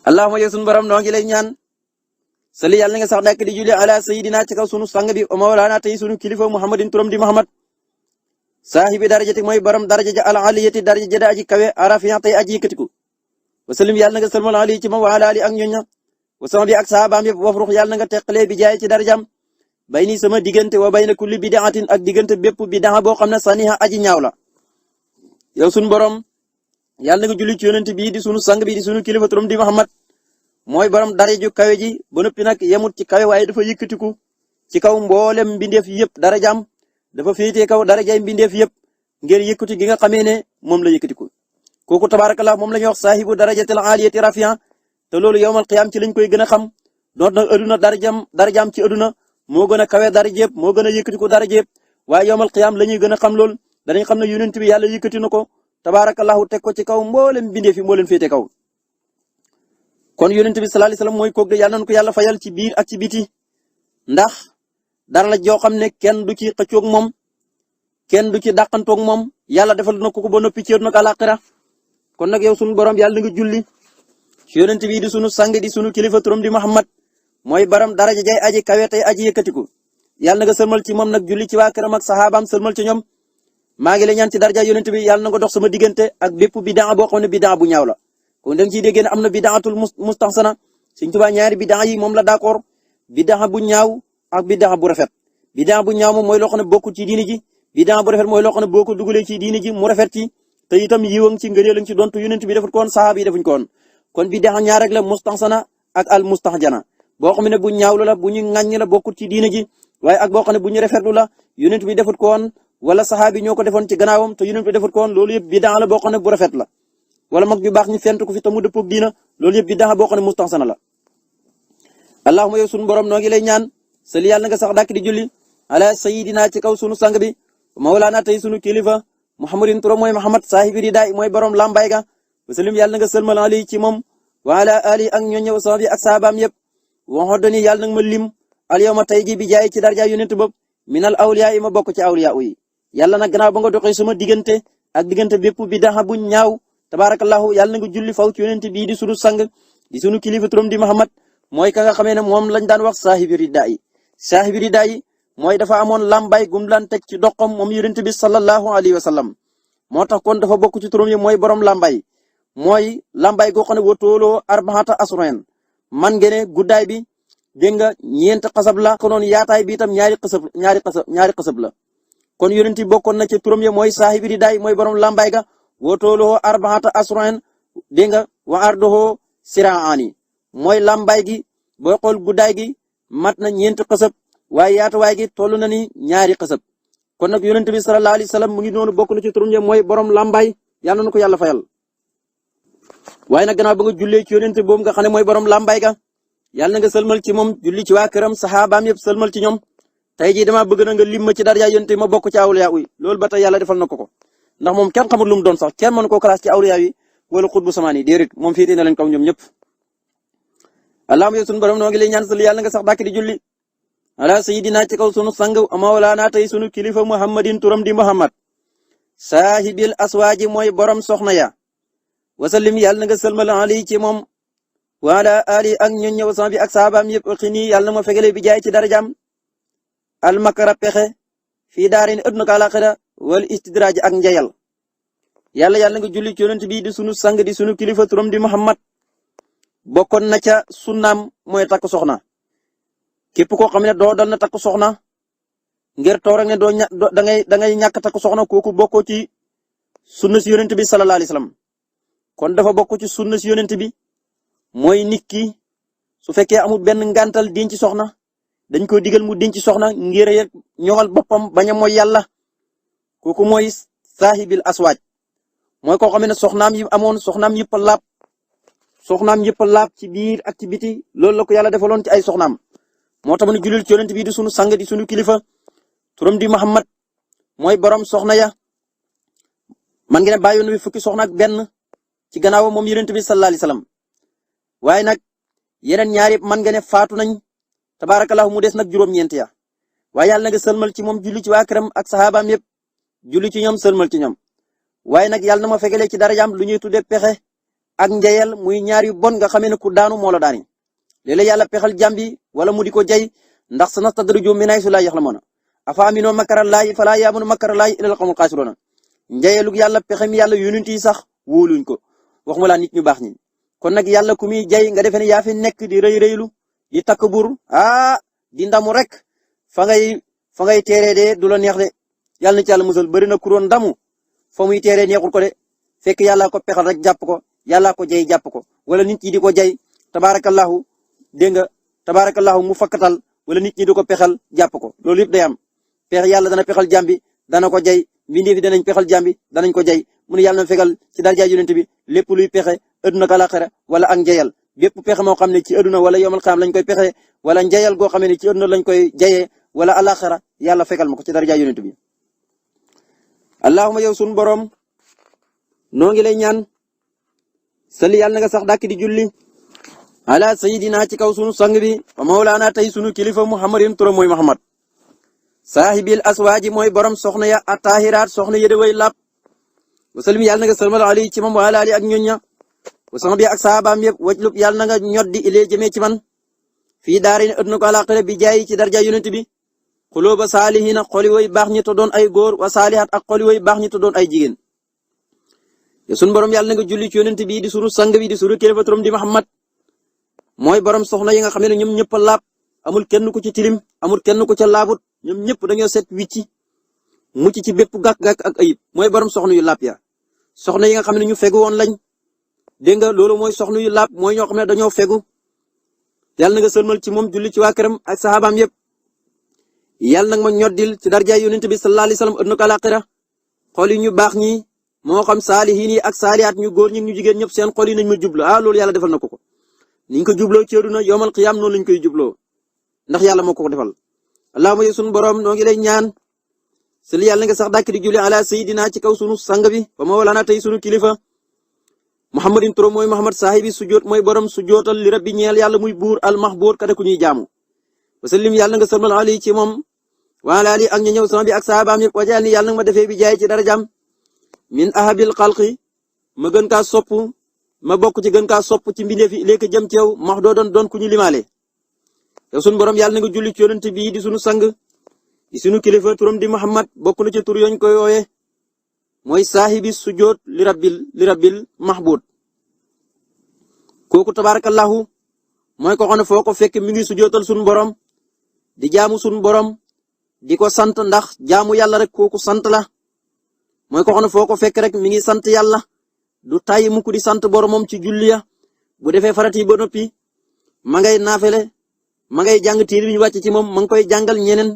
allahumma yow sunu borom noo ngi lay ñaan sali yàlla nga sax dàkk di julli ala sayidina ci kaw sunu sang bi o mawlaana tey sunu kilifa muhammadin turam di muhammad saahibi darajati mooy borom daraja ja al aliyati daraja ja aji kawe arafiya tey aji yëkkatiku wasalim yàlla nga salmal ali ci moom wa ala ali ak ñoña wasama bi ak saabaam yëpp wafrux yàlla nga teqalee bi jaay ci darajam bay ni sama diggante wa bayna kulli bidaatin ak diggante bépp bidaa boo xam ne saniha aji ñaaw la yow sunu borom yàlla nga julli ci yonent bii di sunu sang bi di sunu kilifa turam di Muhammad mooy borom dara ju kawe ji ba noppi nag yemut ci kawe waaye dafa yëkkatiku ci kaw mboolem mbindeef yëpp darajaam dafa féetee kaw darajaay mbindeef yëpp ngir yëkkati gi nga xamee ne moom la yëkkatiku kooku tabaarakallah moom la ñuy wax saahibu darajatil aliyati rafi'a te loolu yowmal qiyaam ci lañ koy gën a xam doot nag aduna darajaam ci aduna moo gën a kawe daraja yëpp moo gën a yëkkatiku daraja yëpp waaye yowmal qiyaam la ñuy gën a xam lool danañ xam ne yonent bi yàlla yëkkati na ko tabaarakallahu teg ko ci kaw mboolem mbindeef yi moo leen féete kaw kon yonent bi sallallahu alayhi wasallam mooy koog de yàlla nañu ko yàlla fayal ci biir ak ci biti ndax dara la joo xam ne kenn du ci xëccoog moom kenn du ci dàqantoog moom yàlla defal na ko ba noppi ci àddina ak àllaaxira kon nag yow sunu borom yàlla nga julli ci yonent bi di sunu sang di sunu kilifa turam di Muhammad mooy baram daraja jay aji kawe tey aji yëkkatiku yàlla nga sëlmal ci moom nag julli ci waa këram ak saxaabaam sëlmal ci ñoom maa ngi lay ñaan ci daraja yonent bi yàlla na nga dox sama diggante ak bépp bidaa boo xam ne bidaa bu ñaaw la kon da nga ciy déggee ne am na bidaatul mustaxsana Sëriñ Tuubaa ñaari bidaa yi moom la d'accord bidaa bu ñaaw ak bidaa bu rafet bidaa bu ñaaw moom mooy loo xam ne bokkul ci diini ji bidaa bu rafet mooy loo xam ne boo ko dugalee ci diini ji mu rafet ci te itam yiwang ci ngëneel ci dontu yonent bi defut ko woon sahaaba yi defuñ ko woon kon bidaa ñaar rek la mustaxsana ak al mustaxjana boo xam ne bu ñaawlu la bu ñu ŋàññ la bokkul ci diini ji waaye ak boo xam ne bu ñu rafetlu la yonent bi defut ko woon wala saxaabi ñoo ko defoon ci gannaawam te yonent bi defut ko woon loolu yëpp bidaa la boo xam ne bu rafet la wala mag ñu baax ñu fent ko fi te mu dëppoog diina loolu yëpp bidaa boo xam ne mustaxsana la allahumma yow sunu borom noo ngi lay ñaan sali yàlla nga sax dàkk di julli ala sayidina ci kaw sunu sang bi mawlaana tey sunu kilifa muhammadin turam mooy muhammad saahibi ridaay mooy borom lambay ga wasalim yàlla nga sëlmal ali ci moom wa ala ali ak ñoññëw sama bi ak saabaam yëpp waxoon dani yàlla nag ma lim al yawma tey ji bi jaay ci darja yonent bopp minal awliya yi ma bokk ci awliya yi yàlla nag gannaaw ba nga doxee sama diggante ak diggante bépp bidaa bu ñaaw tabarakallahu yàlla na nga julli faw ci yonent bii di sunu sang di sunu kilifa turam di Muhammad mooy ka nga xamee ne moom lañ daan wax saahibi ridaa yi mooy dafa amoon lambay gum daan teg ci doxam moom yonent bi sallallahu alayhi wa sallam moo tax kon dafa bokk ci turam yi mooy borom lambay mooy lambay goo xam ne wotooloo arbaata asroen man ngeen ne guddaay bi dégg nga ñeent xasab la ko noonu yaataay bi itam ñaari xasab la kon yonent bi bokkoon na ci turam yi mooy saahibi ridaa yi mooy borom lambay ga wotooloo arbaata asroen dégg nga wa ardoho siraani mooy lambay gi booy xool guddaay gi mat na ñeent xasab waaye yaatuwaay gi toll na ni ñaari xasab kon nag yonent bi sallallahu alayhi wasallam mu ngi noonu bokk na ci turam ya mooy borom lambay yàlla na ko yàlla fayal. waaye nag gannaaw ba nga jullee ci yonent boobu nga xam ne mooy borom lambay ga yàlla na nga sëlmal ci moom julli ci waa këram saxaabaam yëpp sëlmal ci ñoom tey jii damaa bëgg na nga lim ma ci daraja yonent ma bokk ci awliya yi loolu ba tey yàlla defal na ko ndax moom kenn xamul lu mu doon sax kenn mënu koo classe ci awliya yi wala xutbu samaan yi déedéet moom féetee na leen kaw ñoom ñëpp. allahumma yow sunu borom noo ngi lay ñaan sal yàlla nga sax dàkk di julli ala sayidina ci kaw sunu sang mawlaana tey sunu kilifa muhammadin turam di muhammad saahibil aswaaji mooy borom soxna ya wasallim yàlla na nga sëlmal ali ci moom wa ala ali ak ñun ñëw sama bi ak saabaam yëpp xini yàlla na ma fegale bi jaay ci darajaam al makara pexe fii daarin ëdduna ka alaxira wal istidraaj ak njayal yàlla nga julli ci yonent bi di sunu sang di sunu kilifa turam di muhammad bokkoon na ca sunnaam mooy takk soxna képp koo xam ne doo dal na takk soxna ngir toog rek ne da ngay ñàkk takk soxna kooku bokkoo ci sunna si yonent bi sallallahu alayhi wasallam kon dafa bokk ci sunna si yonent bi mooy nit ki su fekkee amul benn ngantal denc soxna dañ ko digal mu denc soxna ngir ñoŋal boppam bañ a mooy yàlla kooku mooy saahibil aswaaj mooy koo xam ne soxnaam yi amoon soxnaam yëpp a laab ci biir ak ci biti loolu la ko yàlla defaloon ci ay soxnaam moo tax ma ne julil ci yonent bi di sunu sang di sunu kilifa turam di Muhammad mooy borom soxna ya man ngeen bàyyoon na fi fukki soxna ak benn ci gannaawam moom yonent bi sallallahu alayhi wasallam waaye nag yeneen ñaar yëpp man ngeen ne faatu nañ tabaarakallahu mu des nag juróom-ñeent ya waaye yàlla na nga sëlmal ci moom julli ci waa këram ak saxaabaam yëpp julli ci ñoom sëlmal ci ñoom waaye nag yàlla na ma fegalee ci darajaam lu ñuy tuddee pexe ak njayal muy ñaar yu bon nga xamee ne ku daanu moo la daani léeg-léeg yàlla pexal jàmbi wala mu di ko jay ndax sanastadrijuhum min haysu laa yaxlamuun afa aminoo makarallaahi falaa yaamunu makarallaahi illal qawmul xaasiruun njayalug yàlla pexem yàlla yonent yi sax wóoluñ ko waxuma laa nit ñu baax ñi kon nag yàlla ku muy jay nga defee ne yaa fi nekk di rëy rëylu di takk bur di ndamu rek fa ngay teeree de du la neex de yàlla na ci yàlla musal bëri na kuroon ndamu fa muy teeree neexul ko de fekk yàllaa ko pexal rek jàpp ko yàllaa ko jay jàpp ko wala nit ñi di ko jay tabaarakallahu dégg nga tabaarakallahu mu fakkatal wala nit ñi di ko pexal jàpp ko loolu yëpp day am pexe yàlla dana pexal jàmbi dana ko jay mbindeef yi danañ pexal jàmbi danañ ko jay mu ne yàlla na fegal ci darja yonent bi lépp luy pexe adduna ak alaxira wala ak njayal bépp pexe moo xam ne ci adduna wala yomal xam lañ koy pexe wala njayal goo xam ne ci adduna lañ koy jayee wala alaxira yàlla fegal ma ko ci darja yonent bi allahumma yow sunu borom noo ngi lay ñaan salli yàlla na nga sax dàkk di julli ala sayidina ci kaw sunu sang bi wa mawlaana tey sunu kilifa muhammadin turam mooy muhammad saahibil aswaaji mooy borom soxna ya atahiraat soxna yëde way làpp wasalim yàlla na nga salmal ali ci moom wa ala ali ak ñoñña wasax bi ak saabaam yëpp wajlub yàlla na nga ñoddi ilee jëmee ci man fii daari ne ëdduna ko alaxira bi jaay ci darja yonent bi xulóoba saalihina xoli way baax ñi te doon ay góor wa saalihat ak xoli way baax ñi te doon ay jigéen te sunu borom yàlla na nga julli ci yonent bi di sunu sang bi di sunu kilifa turam di Muhammad mooy borom soxna yi nga xam ne ñoom ñëpp a laab amul kenn ku ci tilim amul kenn ku ca laabut ñoom ñëpp dañoo set wicci mucc ci bépp gàkk-gàkk ak ayib mooy borom soxna yu laab ya soxna yi nga xam ne ñu fegu woon lañ dégg nga loolu mooy soxna yu laab mooy ñoo xam ne dañoo fegu yàlla na nga sëlmal ci moom julli ci waa këram ak saxaabaam yëpp yàlla nag ma ñoddil ci darjaay yonent bi sallallahu alayhi wasallam ëdduna ko àllaaxira xol yi ñu baax ñi moo xam saalihiin yi ak saalihaat ñu góor ñi ñu jigéen ñëpp seen xol yi nañ ma jublu loolu yàlla defal na ko niñ ko jubloo ci àdduna yawmal qiyaam noonu lañ koy jubloo ndax yàlla moo ko defal allahumma yow sunu borom noo ngi lay ñaan sëli yàlla nga sax dàkk di julli ala sayidina ci kaw sunu sang bi wa mawlana tey sunu kilifa muhammadin turam mooy muhammad saahibi sujjoot mooy borom sujjootal li rabbi ñeel yàlla muy buur al mahbuur kada ku ñuy jaamu wasallim yàlla nga salmal ali ci moom wa ala ali ak ña ñëw sama bi ak saabaam yëpp wajaal ni yàlla nga ma defee bi jaay ci darajaam min ahabil xalqi ma gën kaa sopp ma bokk ci gën kaa sopp ci mbindeef yi léegi jëm ci yow max doo doon ku ñu limaale yow sunu borom yàlla na nga julli ci yonent bi di sunu sang di sunu kilifa turam di Muhammad bokk na ci tur yooñ koy wooye mooy saahibi sujjoot li rabbil mahbud kooku tabarakallahu mooy ko xam ne foo ko fekk mi ngi sujjootal sunu borom di jaamu sunu borom di ko sant ndax jaamu yàlla rek kooku sant la mooy ko xam ne foo ko fekk rek mi ngi sant yàlla du tàyyi mukk di sant boromam ci julliya bu defee farati ba noppi ma ngay naafele ma ngay jàng téere bi ñu wàcc ci moom ma ngi koy jàngal ñeneen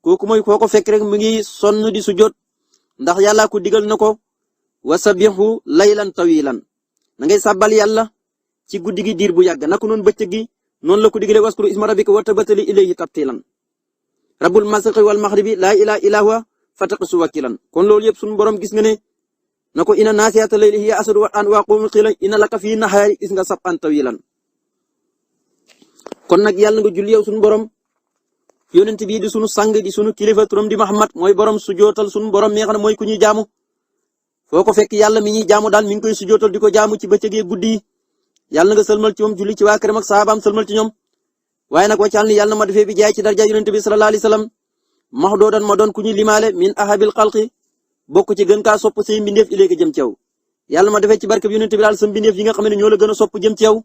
kooku mooy foo ko fekk rek mi ngi sonn di sujjoot ndax yàlla ko digal na ko wasabihu laylan tawilan na ngay sàbbal yàlla ci guddi gi diir bu yàgg naka noonu bëccëg gi noonu la ko digalee waskuru isma rabbika wa tabatali ilayhi tabtilan rabbul mashriqi wal maghribi laa ilaaha illaa huwa fattaqisu wakilan kon loolu yëpp sunu borom gis nga ne na ko ina naasiyata layli hiya asadu wa an waqumul qila ina laka fi nahaari is nga sab'an tawilan kon nag yàlla nga julli yow sunu borom yonent bi di sunu sang di sunu kilifa turam di Muhammad mooy borom sujootal sunu borom mi nga xam ne mooy ku ñuy jaamu foo ko fekk yàlla mi ñuy jaamu daal mi ngi koy sujootal di ko jaamu ci bëccëg guddi yi yàlla nga sëlmal ci moom julli ci waa këram ak saabaam sëlmal ci ñoom waaye nag waccal ni yàlla ma defee bi jaay ci darja yonent bi sallallahu alayhi wasallam max doo doon ma doon ku ñuy limaale min ahabil xalqi bokk ci gën kaa sopp say mbindeef iléegi jëm ci yow yàlla ma defee ci barke bi yonent bi daal sa mbindeef yi nga xam ne ñoo la gën a sopp jëm ci yow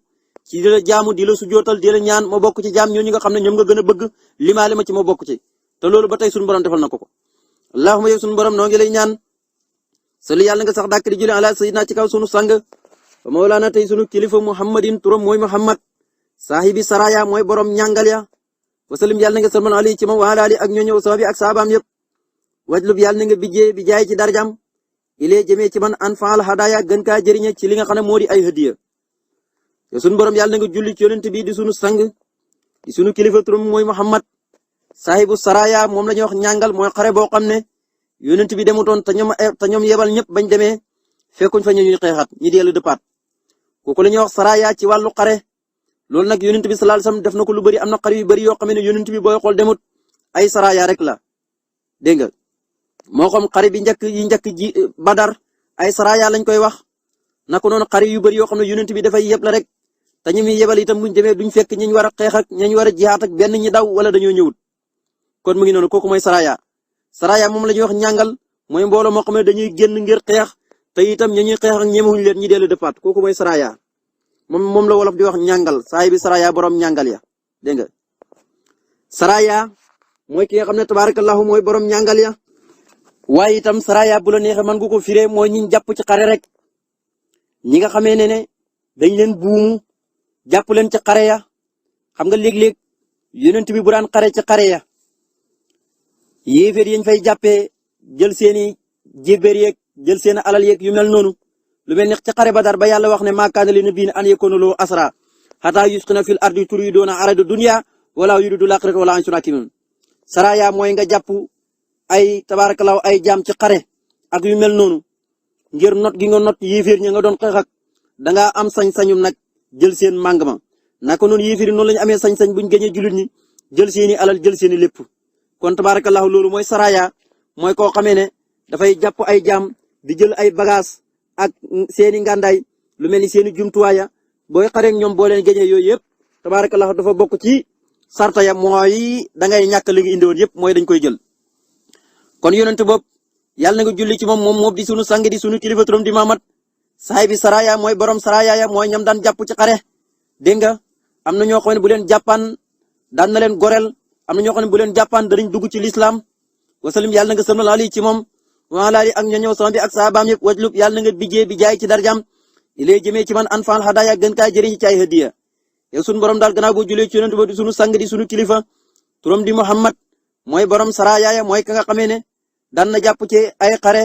ci di la jaamu di la sujootal di la ñaan ma bokk ci jaam ñooñu nga xam ne ñoom nga gën a bëgg limaale ma ci ma bokk ci te loolu ba tey suñu borom defal na ko allahumma yow suñu borom noo ngi lay ñaan sali yàlla nga sax dàkk di julli ala sayyidina ci kaw sunu sang wa mawlana tey sunu kilifa muhammadin turam mooy muhammad saahibi saraya mooy borom ñàngal ya wasalim yàlla nga salman ali ci moom wa ala ali ak ñooñu sahabi ak saabaam yëpp wajlub yàlla nga bijjee bi jaay ci darjam ilee jëmee ci man an faal hadaya gën kaa jëriñe ci li nga xam ne moo di ay hadiya te sunu borom yàlla nga julli ci yonent bi di sunu sang di sunu kilifa turam mooy muhammad saahibu saraya moom la ñuy wax ñàngal mooy xare boo xam ne yonent bi demutoon te ñoom yebal ñëpp bañ demee fekkuñ fa ñuy xeexat ñi dellu dëppaat kooku la ñuy wax saraya ci wàllu xare loolu nag yonent bi sallallahu alayhi wasallam def na ko lu bari am na xare yu bari yoo xam ne yonent bi booy xool demut ay saraya rek la dégg nga moo xam xare bi njëkk ji badar ay saraya lañ koy wax naka noonu xare yu bari yoo xam ne yonent bi dafay yeb la rek te ñi muy yebal itam buñ demee duñ fekk ñi war a xeex ak ñi war a jihaat ak benn ñi daw wala dañoo ñëwut kon mu ngi noonu kooku mooy saraya moom la ñuy wax ñàngal mooy mbooloo moo xam ne dañuy génn ngir xeex te itam ñi ñuy xeex ak ñemewuñ leen ñi dellu dëppaat kooku mooy saraya moom la wolof di wax ñàngal saay bi saraya borom ñàngal ya dégg nga saraya mooy ki nga xam ne tabarakallahu mooy borom ñàngal ya waaye itam saraya bu la neexee mën nga ko firee mooy ñi jàpp ci xare rek ñi nga xamee ne dañ leen buumu jàpp leen ci xare ya xam nga léeg-léeg yonent bi bu daan xare ci xare ya yéeféer yañ fay jàppee jël seeni jébéer yeeg jël seen alal yeeg yu mel noonu lu mel ni ci xare Badar ba yàlla wax ne maa kaana li nabiyyin an yakuuna lahu asraa hattaa yuskhina fil ardi turiiduuna arada dunya wallaahu yuriidu l-aaxirata wallaahu antum haakimuun saraya mooy nga jàpp ay tabaarakallaahu ay jaam ci xare ak yu mel noonu ngir not gi nga not yéeféer ña nga doon xeex ak dangaa am sañ-sañum nag jël seen màng ma naka noonu yéeféer noonu lañu amee sañ-sañ buñ gañee jullit ñi jël seeni alal jël seeni lépp kon tabaarakallaahu loolu mooy saraya mooy koo xamee ne dafay jàpp ay jaam di jël ay bagage ak seeni ngàndaay lu mel ni seeni jumtuwaaya booy xareek ñoom boo leen gañee yooyu yëpp tabaarakallaahu dafa bokk ci sarta ya mooy dangay ñàkk li nga indi woon yëpp mooy dañ koy jël kon yonent bopp yàlla na nga julli ci moom di sunu sang di sunu kilifa turam di Muhammad saay bi saraya mooy borom saraya ya mooy ñam daan jàpp ci xare dégg nga am na ñoo xam ne bu leen jàppaan daan na leen gorel am na ñoo xam ne bu leen jàppaan danañ dugg ci lislaam wasalim yàlla na nga sëlmal ali ci moom wa laali ak ñoñëw sama bi ak saabaam yëpp wajlub yàlla na nga bijjee bi jaay ci darjam ilay jëmee ci man anfal hadaya gën kaa jëriñ ci ay hadiya yow sunu borom daal gannaaw boo julee ci yonent ba di sunu sang di sunu kilifa turam di Muhammad mooy borom saraya ya mooy ka nga xamee ne daan na jàpp ci ay xare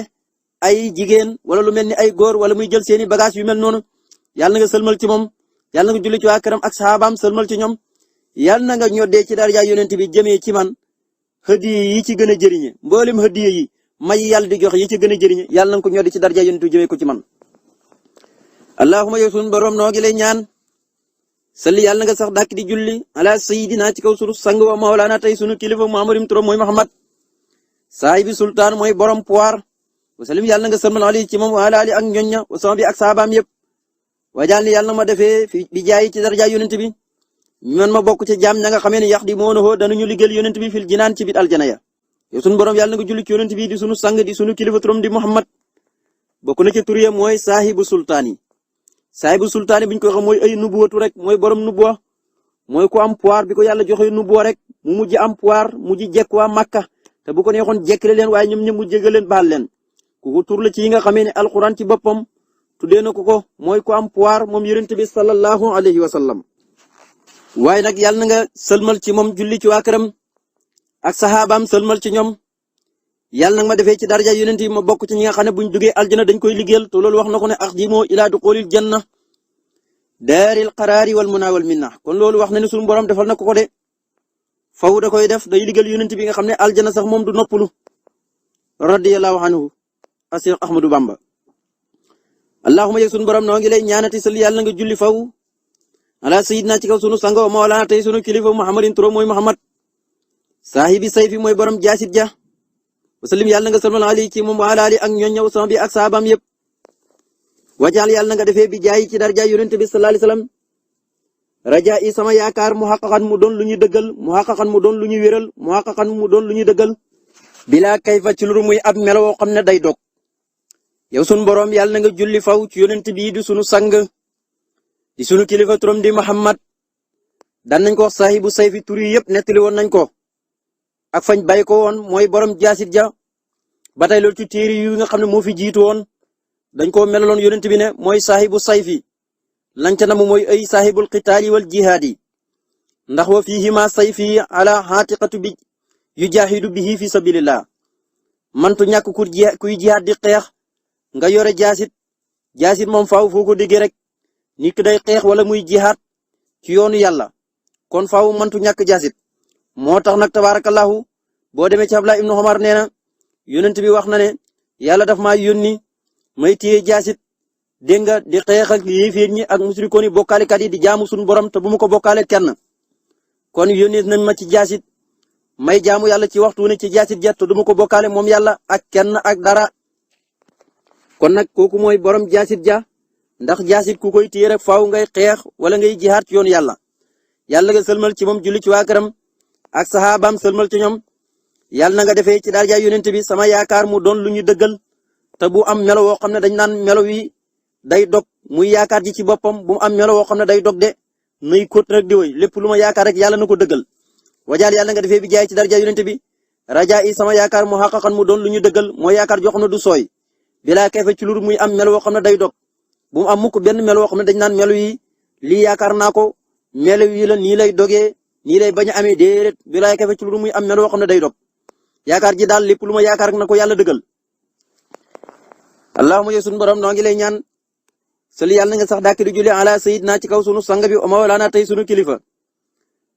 ay jigéen wala lu mel ni ay góor wala muy jël seeni bagage yu mel noonu yàlla na nga sëlmal ci moom yàlla na nga julli ci waa këram ak saabaam sëlmal ci ñoom yàlla na nga ñoddee ci darja yonent bi jëmee ci man hadiya yi ci gën a jëriñe mboolem hadiya yi may yàlla di jox yi ci gën a jëriñe yàlla na nga ko ñoddi ci darja yonent bi jëmee ko ci man allahumma yow sunu borom noo ngi lay ñaan salli yàlla na nga sax dàkk di julli ala sayidina ci kaw sunu sang wa mawlaana tey sunu kilifa muhammadim turam mooy Muhammad saahibi sultaan mooy borom pouvoir wasalim yàlla na nga sëlmal ali ci moom wa ala ali ak ñoñña wa sama bi ak saabaam yëpp wajaal ni yàlla na ma defee fi bi jaay ci darja yonent bi man ma bokk ci jaam ña nga xamee ne yax di moono danañu liggéeyal yonent bi fil jinaan ci biir aljana ya yow sunu borom yàlla na nga julli ci yonent bi di sunu sang di sunu kilifa turam di Muhammad bokk na ci tur ya mooy saahibu sultaan yi saahibu sultaan yi bu ñu ko waxee mooy ay nubuwatu rek mooy borom nubuwa mooy ku am pouvoir bi ko yàlla joxe nubuwa rek mu mujj am pouvoir mujj jekk waa Makka te bu ko neexoon jekkale leen waaye ñoom ñëpp mu jégal leen baal leen ku tur la ci yi nga xamee ne alxuraan ci boppam tuddee na ko mooy ku am pouvoir moom yonent bi sallallahu alayhi wa sallam waaye nag yàlla na nga sëlmal ci moom julli ci waa këram ak saxaabaam sëlmal ci ñoom yàlla nag ma defee ci daraja yonent yi ma bokk ci ñi nga xam ne buñ duggee aljana dañ koy liggéeyal te loolu wax na ko ne axdimoo ilaa duxulil janna daaril qaraari wal munaa wal minna kon loolu wax na ne suñu borom defal na ko de faw da koy def day liggéeyal yonent bi nga xam ne aljana sax moom du noppalu radiyallahu anhu Cheikh Ahmadou Bamba allahumma yeg sunu borom noo ngi lay ñaanati sal yàlla nga julli faw ala sayyidina ci kaw sunu sango mawlana tey sunu kilifa muhammadin turam mooy Muhammad saahibi sayfi mooy borom jaasit ja wasallim yàlla nga salmal ali ci moom wa ala ali ak ñoññaw sama bi ak saabam yëpp wajaal yàlla nga defee bi jaay ci darja yonent bi sallallahu alayhi wasallam raja yi sama yaakaar mu xaqaqan mu doon lu ñuy dëggal mu xaqaqan mu doon lu ñuy wéral mu xaqaqan mu doon lu ñuy dëggal bila kayfa ci lu muy ab melo woo xam ne day dog yow sunu borom yàlla na nga julli faw ci yonent bi di sunu sang di sunu kilifa turam di Muhammad dan nañ ko wax saahibu sayfi tur yi yëpp nettali woon nañ ko ak fañ bay ko woon mooy borom jaasit ja ba tey loolu ci téere yu nga xam ne moo fi jiitu woon dañ ko melaloon yonent bi ne mooy saahibu sayfi lañ ca namu mooy ay saahibul qitaali wal jihaadi ndax wa fiihima sayfi ala xaatiqatu bi yujaahidu bihi fi sabilillah mantu ñàkk kuy jihaad di xeex nga yore jaasit moom faaw foo ko déggee rek nit ki day xeex wala muy jihaad ci yoonu yàlla kon faaw mantu ñàkk jaasit moo tax nag tabaarakallahu boo demee ci Abdullah ibnu Umar nee na yonent bi wax na ne yàlla daf maa yónni may téye jaasit dégg nga di xeex ak yéeféer ñi ak musrikoon yi bokkaalekat yi di jaamu suñu borom te bu mu ko bokkaale kenn kon yónni nañ ma ci jaasit may jaamu yàlla ci waxtu ne ci jaasit ja te du ma ko bokkaale moom yàlla ak kenn ak dara kon nag kooku mooy borom jaasit ja ndax jaasit ku koy téye rek faaw ngay xeex wala ngay jihaat ci yoonu yàlla yàlla nga sëlmal ci moom julli ci waa këram ak saxaabaam sëlmal ci ñoom yàlla na nga defee ci darja yonent bi sama yaakaar mu doon lu ñu dëggal te bu am melo woo xam ne dañ naan melo wi day dog muy yaakaar ji ci boppam bu mu am melo woo xam ne day dog de nuy kóot rek di woy lépp lu ma yaakaar rek yàlla na ko dëggal wajaal yàlla nga defee bi jaay ci darja yonent bi raja yi sama yaakaar mu xaqaqan mu doon lu ñu dëggal mooy yaakaar joo xam ne du sooy bilaa kayfa ci lur muy am melo woo xam ne day dog bu mu am mukk benn melo woo xam ne dañ naan melo yi lii yaakaar naa ko melo yi la nii lay dogee nii lay bañ a amee déedéet wilaaya kafe ci lu muy am melo woo xam ne day dog yaakaar ji daal lépp lu ma yaakaar na ko yàlla dëggal. allahumma yow sunu borom noo ngi lay ñaan sali yàlla na nga sax dàkk di julli ala sayyidina ci kaw sunu sang bi o mawlana tey sunu kilifa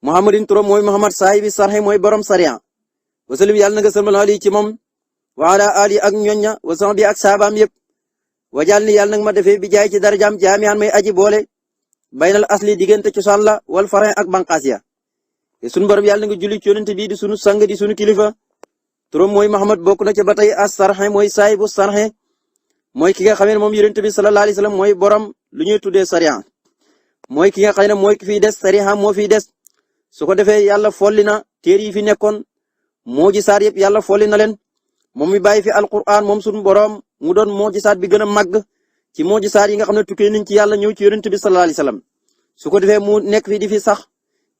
muhammadin turam mooy muhammad saahibi sarxe mooy borom sariya wasalim yàlla na nga sëlmal ali ci moom wa ala ali ak ñoñña wa sama bi ak saabaam yëpp wajal ni yàlla nag ma defee bi jaay ci darajaam jaami'an may aji boole baynal asli diggante cosaan la wal farin ak banqaas ya te sunu borom yàlla na nga julli ci yonent bi di sunu sang di sunu kilifa turam mooy muhammad bokk na ca ba tey as sarxe mooy saahibu sarxe mooy ki nga xam ne moom yonent bi sallallahu alayhi wasallam mooy borom lu ñuy tuddee sariya mooy ki nga xam ne mooy ki fiy des sariya moo fiy des su ko defee yàlla folli na téere yi fi nekkoon moojisaat yëpp yàlla folli na leen moom mi bàyyi fi alquran moom sunu borom mu doon moojisaat bi gën a màgg ci moojisaat yi nga xam ne tukkee nañ ci yàlla ñëw ci yonent bi sallallahu alayhi wasallam su ko defee mu nekk fi di fi sax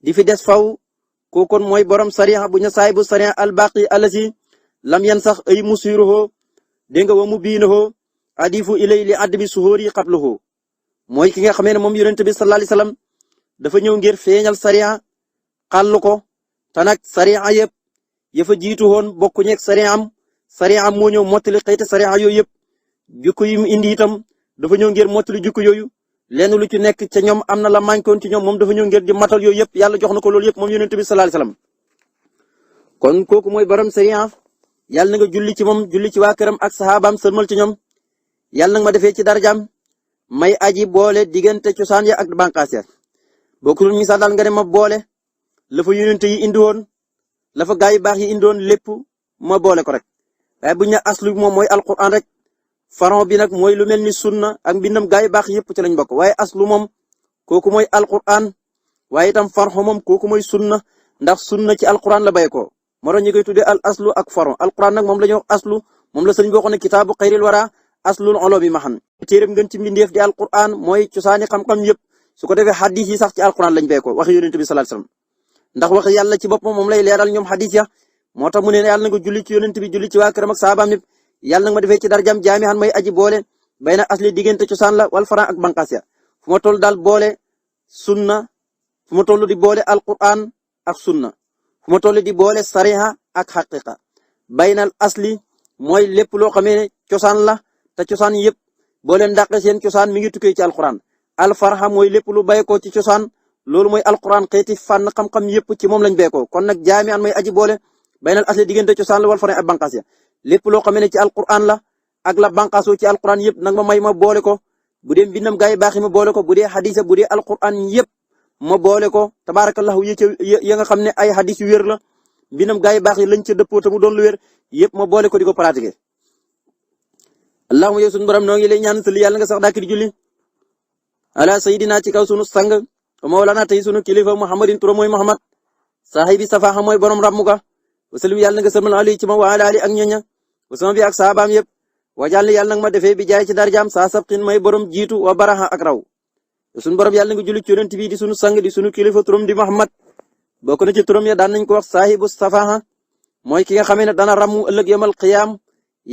di fi des faw kookoon mooy borom sariya bu ñu saay bu sariya albaqi alasi lam yan sax ay musiruhu dégg nga wa mu biinahu adifu ilay li adbi suhuri qabluhu mooy ki nga xamee ne moom yonent bi sallallahu alayhi wasallam dafa ñëw ngir feeñal sariya xàll ko te nag sariya yëpp yafa jiitu woon bokkuñu ak sariya am moo ñëw mottali xëyte sariya yooyu yëpp jukko yi mu indi itam dafa ñëw ngir mottali jukko yooyu lenn lu ci nekk ca ñoom am na la manqué ci ñoom moom dafa ñëw ngir di matal yooyu yëpp yàlla jox na ko loolu yëpp moom yonent bi sallallahu alayhi wasallam kon kooku mooy borom sariya yàlla na nga julli ci moom julli ci waa këram ak saxaabaam sëlmal ci ñoom yàlla nag ma defee ci darajaam may aji boole diggante cosaan ya ak bànqaas ya bokkul misaal daal nga ne ma boole la fa yonent yi indi woon la fa gaa yu baax yi indi woon lépp ma boole ko rek waaye bu ñu ne aslu moom mooy alquran rek faron bi nag mooy lu mel ni sunna ak mbindam gaa yu baax yëpp ci lañ bokk waaye aslu moom kooku mooy alquran waaye itam faron moom kooku mooy sunna ndax sunna ci alquran la bay ko moo tax ñu koy tuddee al aslu ak faron alquran nag moom la ñuy wax aslu moom la sëriñ boo xam ne kitaabu xayril wara aslul olobi maxan téeram gën ci mbindeef di alquran mooy cosaani xam-xam yëpp su ko defee xadis yi sax ci alquran lañ bay ko waxi yonent bi sallallahu alayhi wasallam ndax wax yàlla ci boppam moom lay leeral ñoom xadis ya moo tax mu ne yàlla na nga julli ci yonent bi julli ci waa këram ak saabaam yëpp yàlla na nga ma defee ci darajam jaami'an may aji boole bayna asli diggante cosaan la wal faran ak banqaas ya fu ma toll daal boole sunna fu ma toll di boole alquran ak sunna fu ma toll di boole sariha ak xaqiqa baynal asli mooy lépp loo xamee ne cosaan la te cosaan yëpp boo leen dàqee seen cosaan mi ngi tukkee ci alquran alfarha mooy lépp lu bayekoo ci cosaan loolu mooy alquran xeeti fànn xam-xam yëpp ci moom lañ bayekoo kon nag jaami'an may aji boole baynal asli diggante cosaan la wal faran ak banqaas ya lépp loo xamee ne ci alquran la ak la banqaasoo ci alquran yëpp nag ma may ma boole ko bu dee mbindam gaa yi baax yi ma boole ko bu dee hadisa bu dee alquran yëpp ma boole ko tabaarakallahu ya nga xam ne ay hadis yu wér la mbindam gaa yi baax yi lañ ca dëppoo te mu doon lu wér yëpp ma boole ko di ko pratiquer. allahumma yow sunu borom noo ngi lay ñaan sëli yàlla nga sax dàkk di julli ala sayidina ci kaw sunu sang mawlana tey sunu kilifa muhammadin turam mooy muhammad saahibi safaha mooy borom ràmm ga wasalim yàlla nga sëlmal ali ci ma wa ala ali ak ñoña wasama bi ak saabaam yëpp wajal yàlla nag ma defee bi jaay ci darjaam saa sabqin may borom jiitu wa baraha ak raw sunu borom yàlla nga julli ci yonent bi di sunu sang di sunu kilifa turam di muhammad bokk na ci turam ya daan nañ ko wax saahibu safaha mooy ki nga xamee ne dana ràmmu ëllëg yomal qiyaam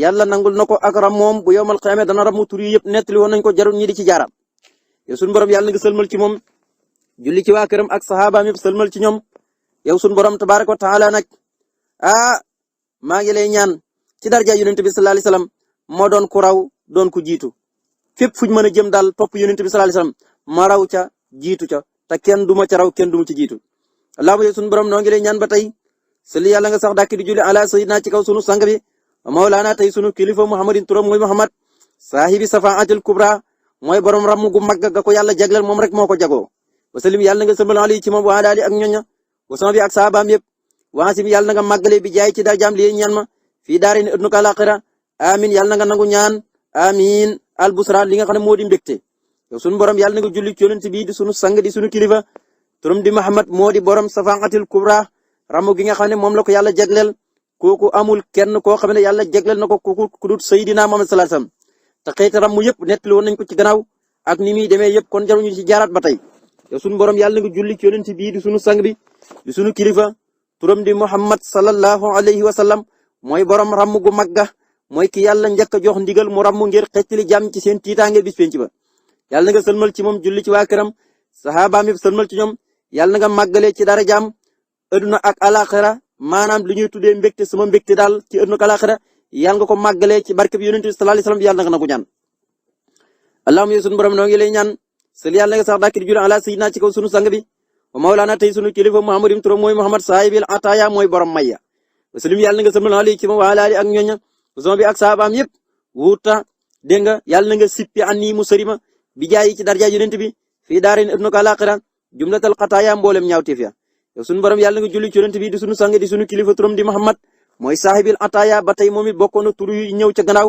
yàlla nangul na ko ak ram moom bu yomal qiyaama dana ràmmu tur yi yëpp nettali woon nañ ko jarul ñi di ci jaaraat yow sunu borom yàlla nga sëlmal ci moom julli ci waa këram ak saxaabaam yëpp sëlmal ci ñoom yow sunu borom tabaaraka wa taala nag maa ngi lay ñaan ci darja yonent bi sallallahu alayhi wasallam moo doon ku raw doon ku jiitu fépp fuñ mën a jëm daal topp yonent bi sallallahu alayhi wasallam ma raw ca jiitu ca te kenn du ma ca raw kenn du ma ci jiitu allahumma yow sunu borom noo ngi lay ñaan ba tey sali yàlla nga sax dàkk di julli ala sayyidina ci kaw sunu sang bi mawlaana tey sunu kilifa muhammadin turam mooy muhammad saahibi safaatil kubra mooy borom ramm gu mag ga ko yàlla jagleel moom rek moo ko jagoo wasalim yàlla nga sëmbal ali ci moom wa ala ali ak ñoña wasama bi ak saabaam yëpp waasim yàlla na nga màggale bi jaay ci darjaam li ñaan ma fii daari ni ëdduna alaxira amin yàlla na nga nangu ñaan amin albusra li nga xam ne moo di mbégte yow sunu borom yàlla na nga julli ci yonent bi di sunu sang di sunu kilifa turam di muhammad moo di borom safaatil kubra ramm gi nga xam ne moom la ko yàlla jagleel kooku amul kenn koo xam ne yàlla jagleel na ko kooku ku dut Seydina Muhammad sallallahu alayhi wasallam te xeeti ramm yëpp nettali woon nañ ko ci gannaaw ak ni muy demee yëpp kon jaruñu ci jaaraat ba tey yow sunu borom yàlla nga julli ci yonent bii di sunu sang bi di sunu kilifa turam di Muhammad sallallahu alayhi wasallam mooy borom ramm gu magga mooy ki yàlla njëkk a jox ndigal mu ramm ngir xettali jàmm ci seen tiitaange bis penc ba yàlla na nga sëlmal ci moom julli ci waa këram saxaabaam yëpp sëlmal ci ñoom yàlla na nga màggalee ci darajaam adduna ak alaxira maanaam li ñuy tuddee mbégte sama mbégte daal ci adduna ak alaxira yàlla nga ko màggalee ci barke bi yonent bi sallallahu alayhi wasallam yàlla na nga nangu ñaan allahumma sunu borom noo ngi lay ñaan sël yàlla nga sax dàkk di julli ala sayyidina ci kaw sunu sang bi wa mawlana tey sunu kilifa muhammadin turam mooy muhammad saahibil ataaya mooy borom maya wasalim yàlla nga sëlmal ali ci moom wa ala ali ak ñooña uson bi ak saabaam yëpp wuuta dégg nga yàlla na nga sippi anni mu sërima bi jaayi ci darja yonent bi fii daarin adduna ak alaxira jumlatal xataaya mboolem ñaawteef ya yow sunu borom yàlla nga julli ci yonent bi di sunu sang di sunu kilifa turam di muhammad mooy saahibil ataaya ba tey moom it bokkoon na tur yu ñëw ca gannaaw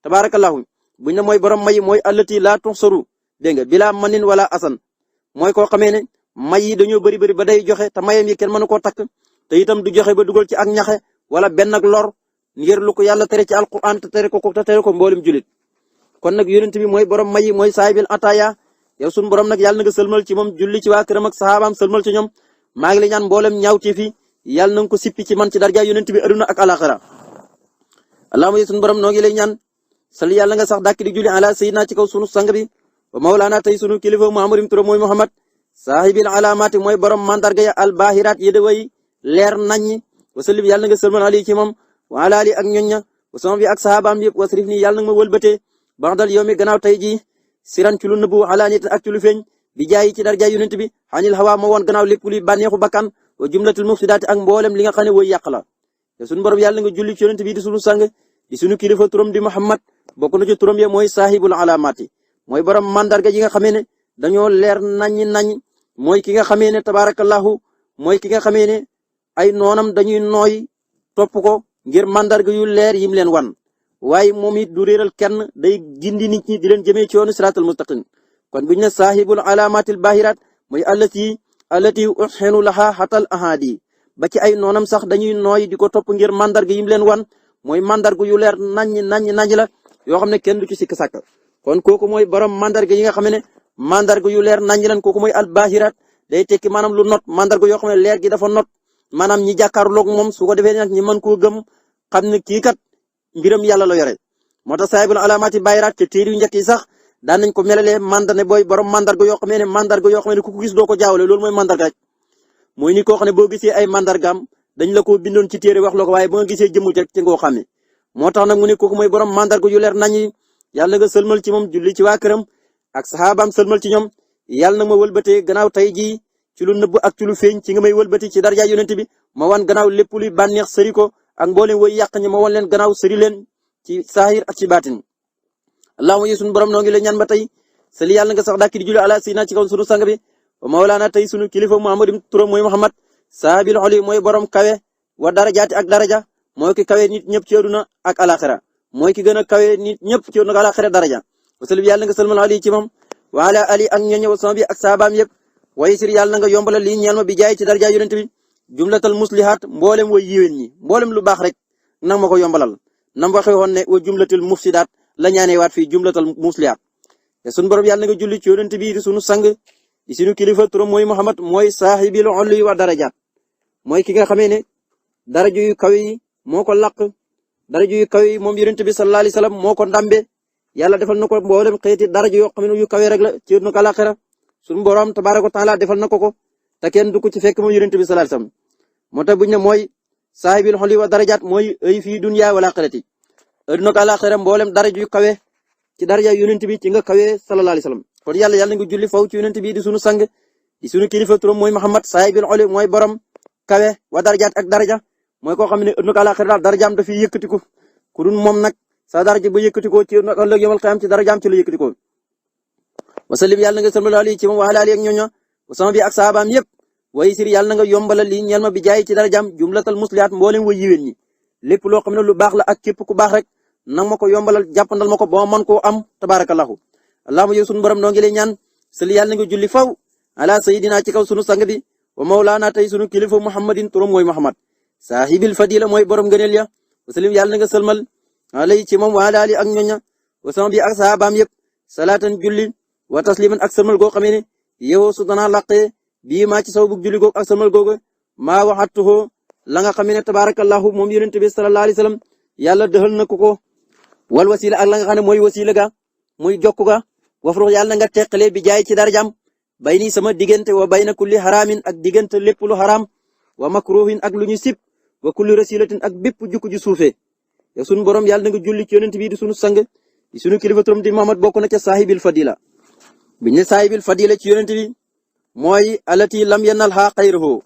tabarakallahu buñ ne mooy borom may mooy allati laa tuxsaru dégg nga bilaa manin wala asan mooy koo xamee ne may yi dañoo bëri ba day joxe te mayam yi kenn mënu koo takk te itam du joxe ba dugal ci ak ñaxe wala benn ak lor ngir lu ko yàlla tere ci alquran te tere ko mboolem julit kon nag yonent bi mooy borom may yi mooy saahibil ataaya yow sunu borom nag yàlla na nga sëlmal ci moom julli ci waa këram ak saxaabaam sëlmal ci ñoom maa ngi lay ñaan mboolem ñaawti fi yàlla na nga ko sippi ci man ci darja yonent bi aduna ak alaxira allahumma sunu borom noo ngi lay ñaan sal yàlla nga sax dàkk di julli ala sayyidina ci kaw sunu sang bi wa mawlaana tey sunu kilifa muhammadin turam mooy muhammad saahibil alaamaati mooy borom mandarga ya albahiraat yéda way leer naññi wasallim yàlla nga sëlmal ali ci moom wa ala ali ak ñoñña wasama bi ak sahabaam yëpp wasrif nii yàlla nga ma wëlbatee baxdal yow mi gannaaw tey ji siran ci lu nëbbu ala nit ak ci lu feeñ bi jaayi ci darja yonent bi xanil hawa ma woon gannaaw lépp luy bànneexu bakkan wa jumlatul mufsidaati ak mboolem li nga xam ne woy yàq la te sunu borom yàlla nga julli ci yonent bi di sunu sang di sunu kilifa turam di muhammad bokk na ci turam ya mooy saahibul alaamaati mooy borom mandarga yi nga xamee ne dañoo leer naññ mooy ki nga xamee ne tabarakallahu mooy ki nga xamee ne ay noonam dañuy nooy topp ko ngir mandarga yu leer yim leen wan waaye moom it du réeral kenn day gindi nit ñi di leen jëmee ci yoonu siraatal mustaqim kon buñ ne saahibul alaamaatil baahiraat mooy allati uxenu laha xatal ahadi ba ci ay noonam sax dañuy nooy di ko topp ngir mandarga yim leen wan mooy mandarga yu leer naññ la yoo xam ne kenn du ci sikk sàkk kon kooku mooy borom mandarga yi nga xam ne mandarga yu leer naññ lan kooku mooy al baahiraat day tekki maanaam lu not mandarga yoo xam ne leer gi dafa not maanaam ñi jàkkaarloog moom su ko defee nag ñi mën koo gëm xam ne kii kat mbiram yàlla la yore moo tax saahibul alaamaati baahiraat te téere yu njëkk yi sax daan nañ ko melalee ne booy borom mandarga yoo xam ne mandarga yoo xam ne ku ko gis doo ko jaawale loolu mooy mandarga rek mooy ni koo xam ne boo gisee ay mandargaam dañ la ko bindoon ci téere wax la ko waaye ba nga gisee jëmmu rek ci ngoo xam ne moo tax nag mu ne kooku mooy borom mandarga yu leer nañi yàlla nga sëlmal ci moom julli ci waa këram ak saxaabaam sëlmal ci ñoom yàlla na ma wëlbatee gannaaw tey jii ci lu nëbb ak ci lu feeñ ci nga may wëlbati ci darja yonent bi ma wan gannaaw lépp luy bànneex sëri ko ak mboolem way yàq ñi ma wan leen gannaaw sëri leen ci saahir ak ci baatin allahumma yi sunu borom noo ngi lay ñaan ba tey sali yàlla nga sax dàkk di julli ala sayyidina ci kaw sunu sang bi wa mawlaana tey sunu kilifa muhammadim turam mooy muhammad saabil xoli mooy borom kawe wa darajaati ak daraja mooy ki kawe nit ñëpp ci àdduna ak alaxira mooy ki gën a kawe nit ñëpp ci àdduna ak alaxira daraja wasallim yàlla nga sëlmal ali ci moom wa ala ali ak ñoño wa sama bi ak saabaam yëpp way sir yàlla nga yombalal lii ñeel ma bi jaay ci daraja yonent bi jumlatal muslihat mboolem way yiwén ñi mboolem lu baax rek nang ma ko yombalal nam waxe woon ne wa jumlatil mufsidaat la ñaanee waat fii jumlatal muslihat te sunu borom yàlla nga julli ci yonent bi di sunu sang di sunu kilifa turam mooy muhammad mooy saahibil ulwi wa darajaat mooy ki nga xamee ne daraja yu kawe yi moo ko laq daraja yu kawe yi moom yonent bi sallallahu alayhi wasallam moo ko ndambe yàlla defal na ko mboolem xeeti daraja yoo xam ne yu kawe rek la ci àdduna ak àllaxira sunu borom tabaaraka wa taala defal na ko te kenn du ko ci fekk moom yonent bi sallallahu alayhi wasallam moo tax buñ ne mooy saahibil ulwi wa darajaat mooy ay fii dunya wal aaxirati àdduna ak àllaxira mboolem daraja yu kawe ci daraja yonent bi ci nga kawe sallallahu alayhi wasallam kon yàlla nga julli faw ci yonent bi di sunu sang di sunu kilifa turam mooy muhammad saahibil ulwi mooy borom kawe wa darajaat ak daraja mooy koo xam ne àdduna ak àllaxira daal darajaam dafiy yëkkatiku ku dun moom nag sa daraja ba yëkkatikoo ci ëllëg yawmal qiyaam ci darajaam ci la yëkkatikoo wasallim yàlla nga sëlmal ali ci moom wa ala ali ak ñooña wasama bi ak saabaam yëpp way sir yàlla nga yombalal lii ñeel ma bi jaay ci darajaam jumlatal muslihat mboolem way yiwén ñi lépp loo xam ne lu baax la ak képp ku baax rek nang ma ko yombalal jàppandal ma ko ba ma mën koo am tabarakallahu allahumma yow sunu borom noo ngi lay ñaan sali yàlla nga julli faw ala sayidina ci kaw sunu sang bi wa mawlaana tey sunu kilifa muhammadin turam mooy muhammad saahibil fadila mooy borom ngëneel ya wasallim yàlla nga sëlmal alay ci moom wa ala ali ak ñoña wasama bi ak saabaam yëpp salaatan julli wa tasliman ak sëlmal goo xamee ne yow su danaa laqee bii maa ci saw bug julli googu ak sëlmal googu maa waxatuhoo la nga xamee ne tabarakallahu moom yonent bi sallallahu alayhi wasallam yàlla dëxal na ko wal wasila ak la nga xam ne mooy wasila ga muy jokk ga wafruq yàlla nga teqale bi jaay ci darajam bay nii sama diggante wa bayna kulli xaraamin ak diggante lépp lu xaraam wa makruhin ak lu ñu sib wa kulli rasilatin ak bépp jukku ju suufee yow sunu borom yàlla na nga julli ci yonent bi di sunu sang di sunu kilifa turam di Muhammad bokk na ca saahibil fadila biñ ne saahibil fadila ci yonent bi mooy alati lam yanal ha xayruhu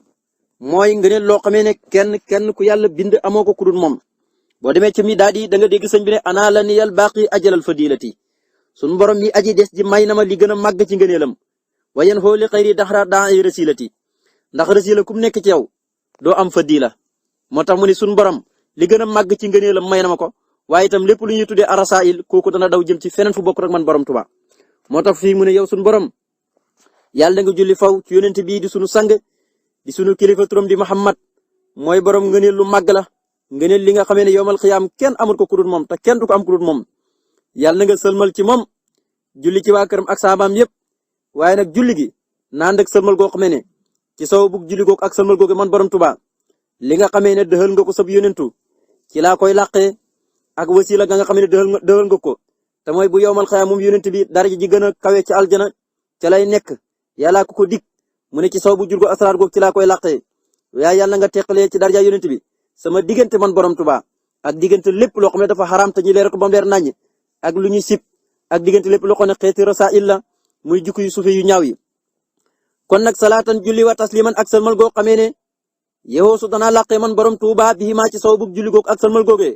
mooy ngëneel loo xamee ne kenn ku yàlla bind amoo ko ku dul moom boo demee ci mi daal di da nga dégg sëñ bi ne ana la niyal baqi ajalal fadilati sunu borom mi aji des ji may na ma li gën a màgg ci ngëneelam wayen xooli xayri daxra daa ay rasilati ndax rasila kum nekk ci yow doo am fadila moo tax mu ne sunu borom li gën a màgg ci ngëneelam may na ma ko waaye itam lépp lu ñuy tuddee arasail kooku dana daw jëm ci feneen fu bokk rek man borom Tuubaa moo tax fii mu ne yow sunu borom yàlla nga julli faw ci yonent bii di sunu sang di sunu kilifa turam di Muhammad mooy borom ngëneel lu màgg la ngëneel li nga xamee ne yowmal xiyaam kenn amul ko ku dul moom te kenn du ko am ku dul moom yàlla nga sëlmal ci moom julli ci waa këram ak saabaam yépp waaye nag julli gi naan ak sëlmal goo xamee ne ci saw bug julli googu ak sëlmal googu man borom Tuubaa li nga xamee ne dëxal nga ko sab yonentu ci laa koy làqee ak wasila nga xam ne dëxal nga ko te mooy bu yowmal xiyaam moom yonent bi daraja ji gën a kawe ci aljana ca lay nekk yàllaa ko dig mu ne ci saw bu jur go asraar googu ci laa koy làqee waaye yàlla nga teqalee ci daraja yonent bi sama diggante man borom Tuubaa ak diggante lépp loo xam ne dafa xaraam te ñu leer ko ba mu leer naññ ak lu ñu sib ak diggante lépp loo xam ne xeeti rasaa'il la muy jukku yu suufe yu ñaaw yi kon nag salaatan julli wa tasliman ak salmal goo xamee ne yow su danaa làqee man borom Tuubaa bii maa ci saw bu julli googu ak salmal googee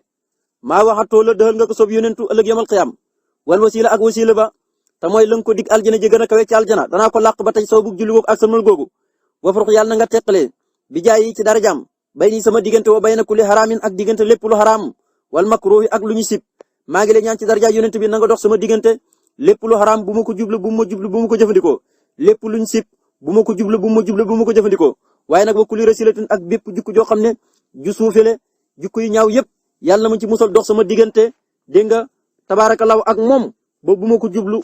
maa waxatoo la dëxal nga ko sob yonentu ëllëg yamal xiyaam wal wasila ak wasila ba te mooy la nga ko dig aljana ji gën a kawe ci aljana danaa ko làq ba tey saw bu julli googu ak salmal googu wafruq yàlla na nga teqalee bi jaay yi ci darajaam bay nii sama diggante wa bayna kulli xaraamin ak diggante lépp lu xaraam wal makruhi ak lu ñu sib maa ngi lay ñaan ci daraja yonent bi na nga dox sama diggante lépp lu xaraam bu ma ko jublu bu ma ko jëfandikoo lépp luñ sib bu ma ko jublu bu ma ko jëfandikoo waaye nag wa kulli rasilatin ak bépp jukku joo xam ne ju suufele jukku yu ñaaw yépp yàlla na ma ci musal dox sama diggante dégg nga tabaarakallaahu ak moom ba bu ma ko jublu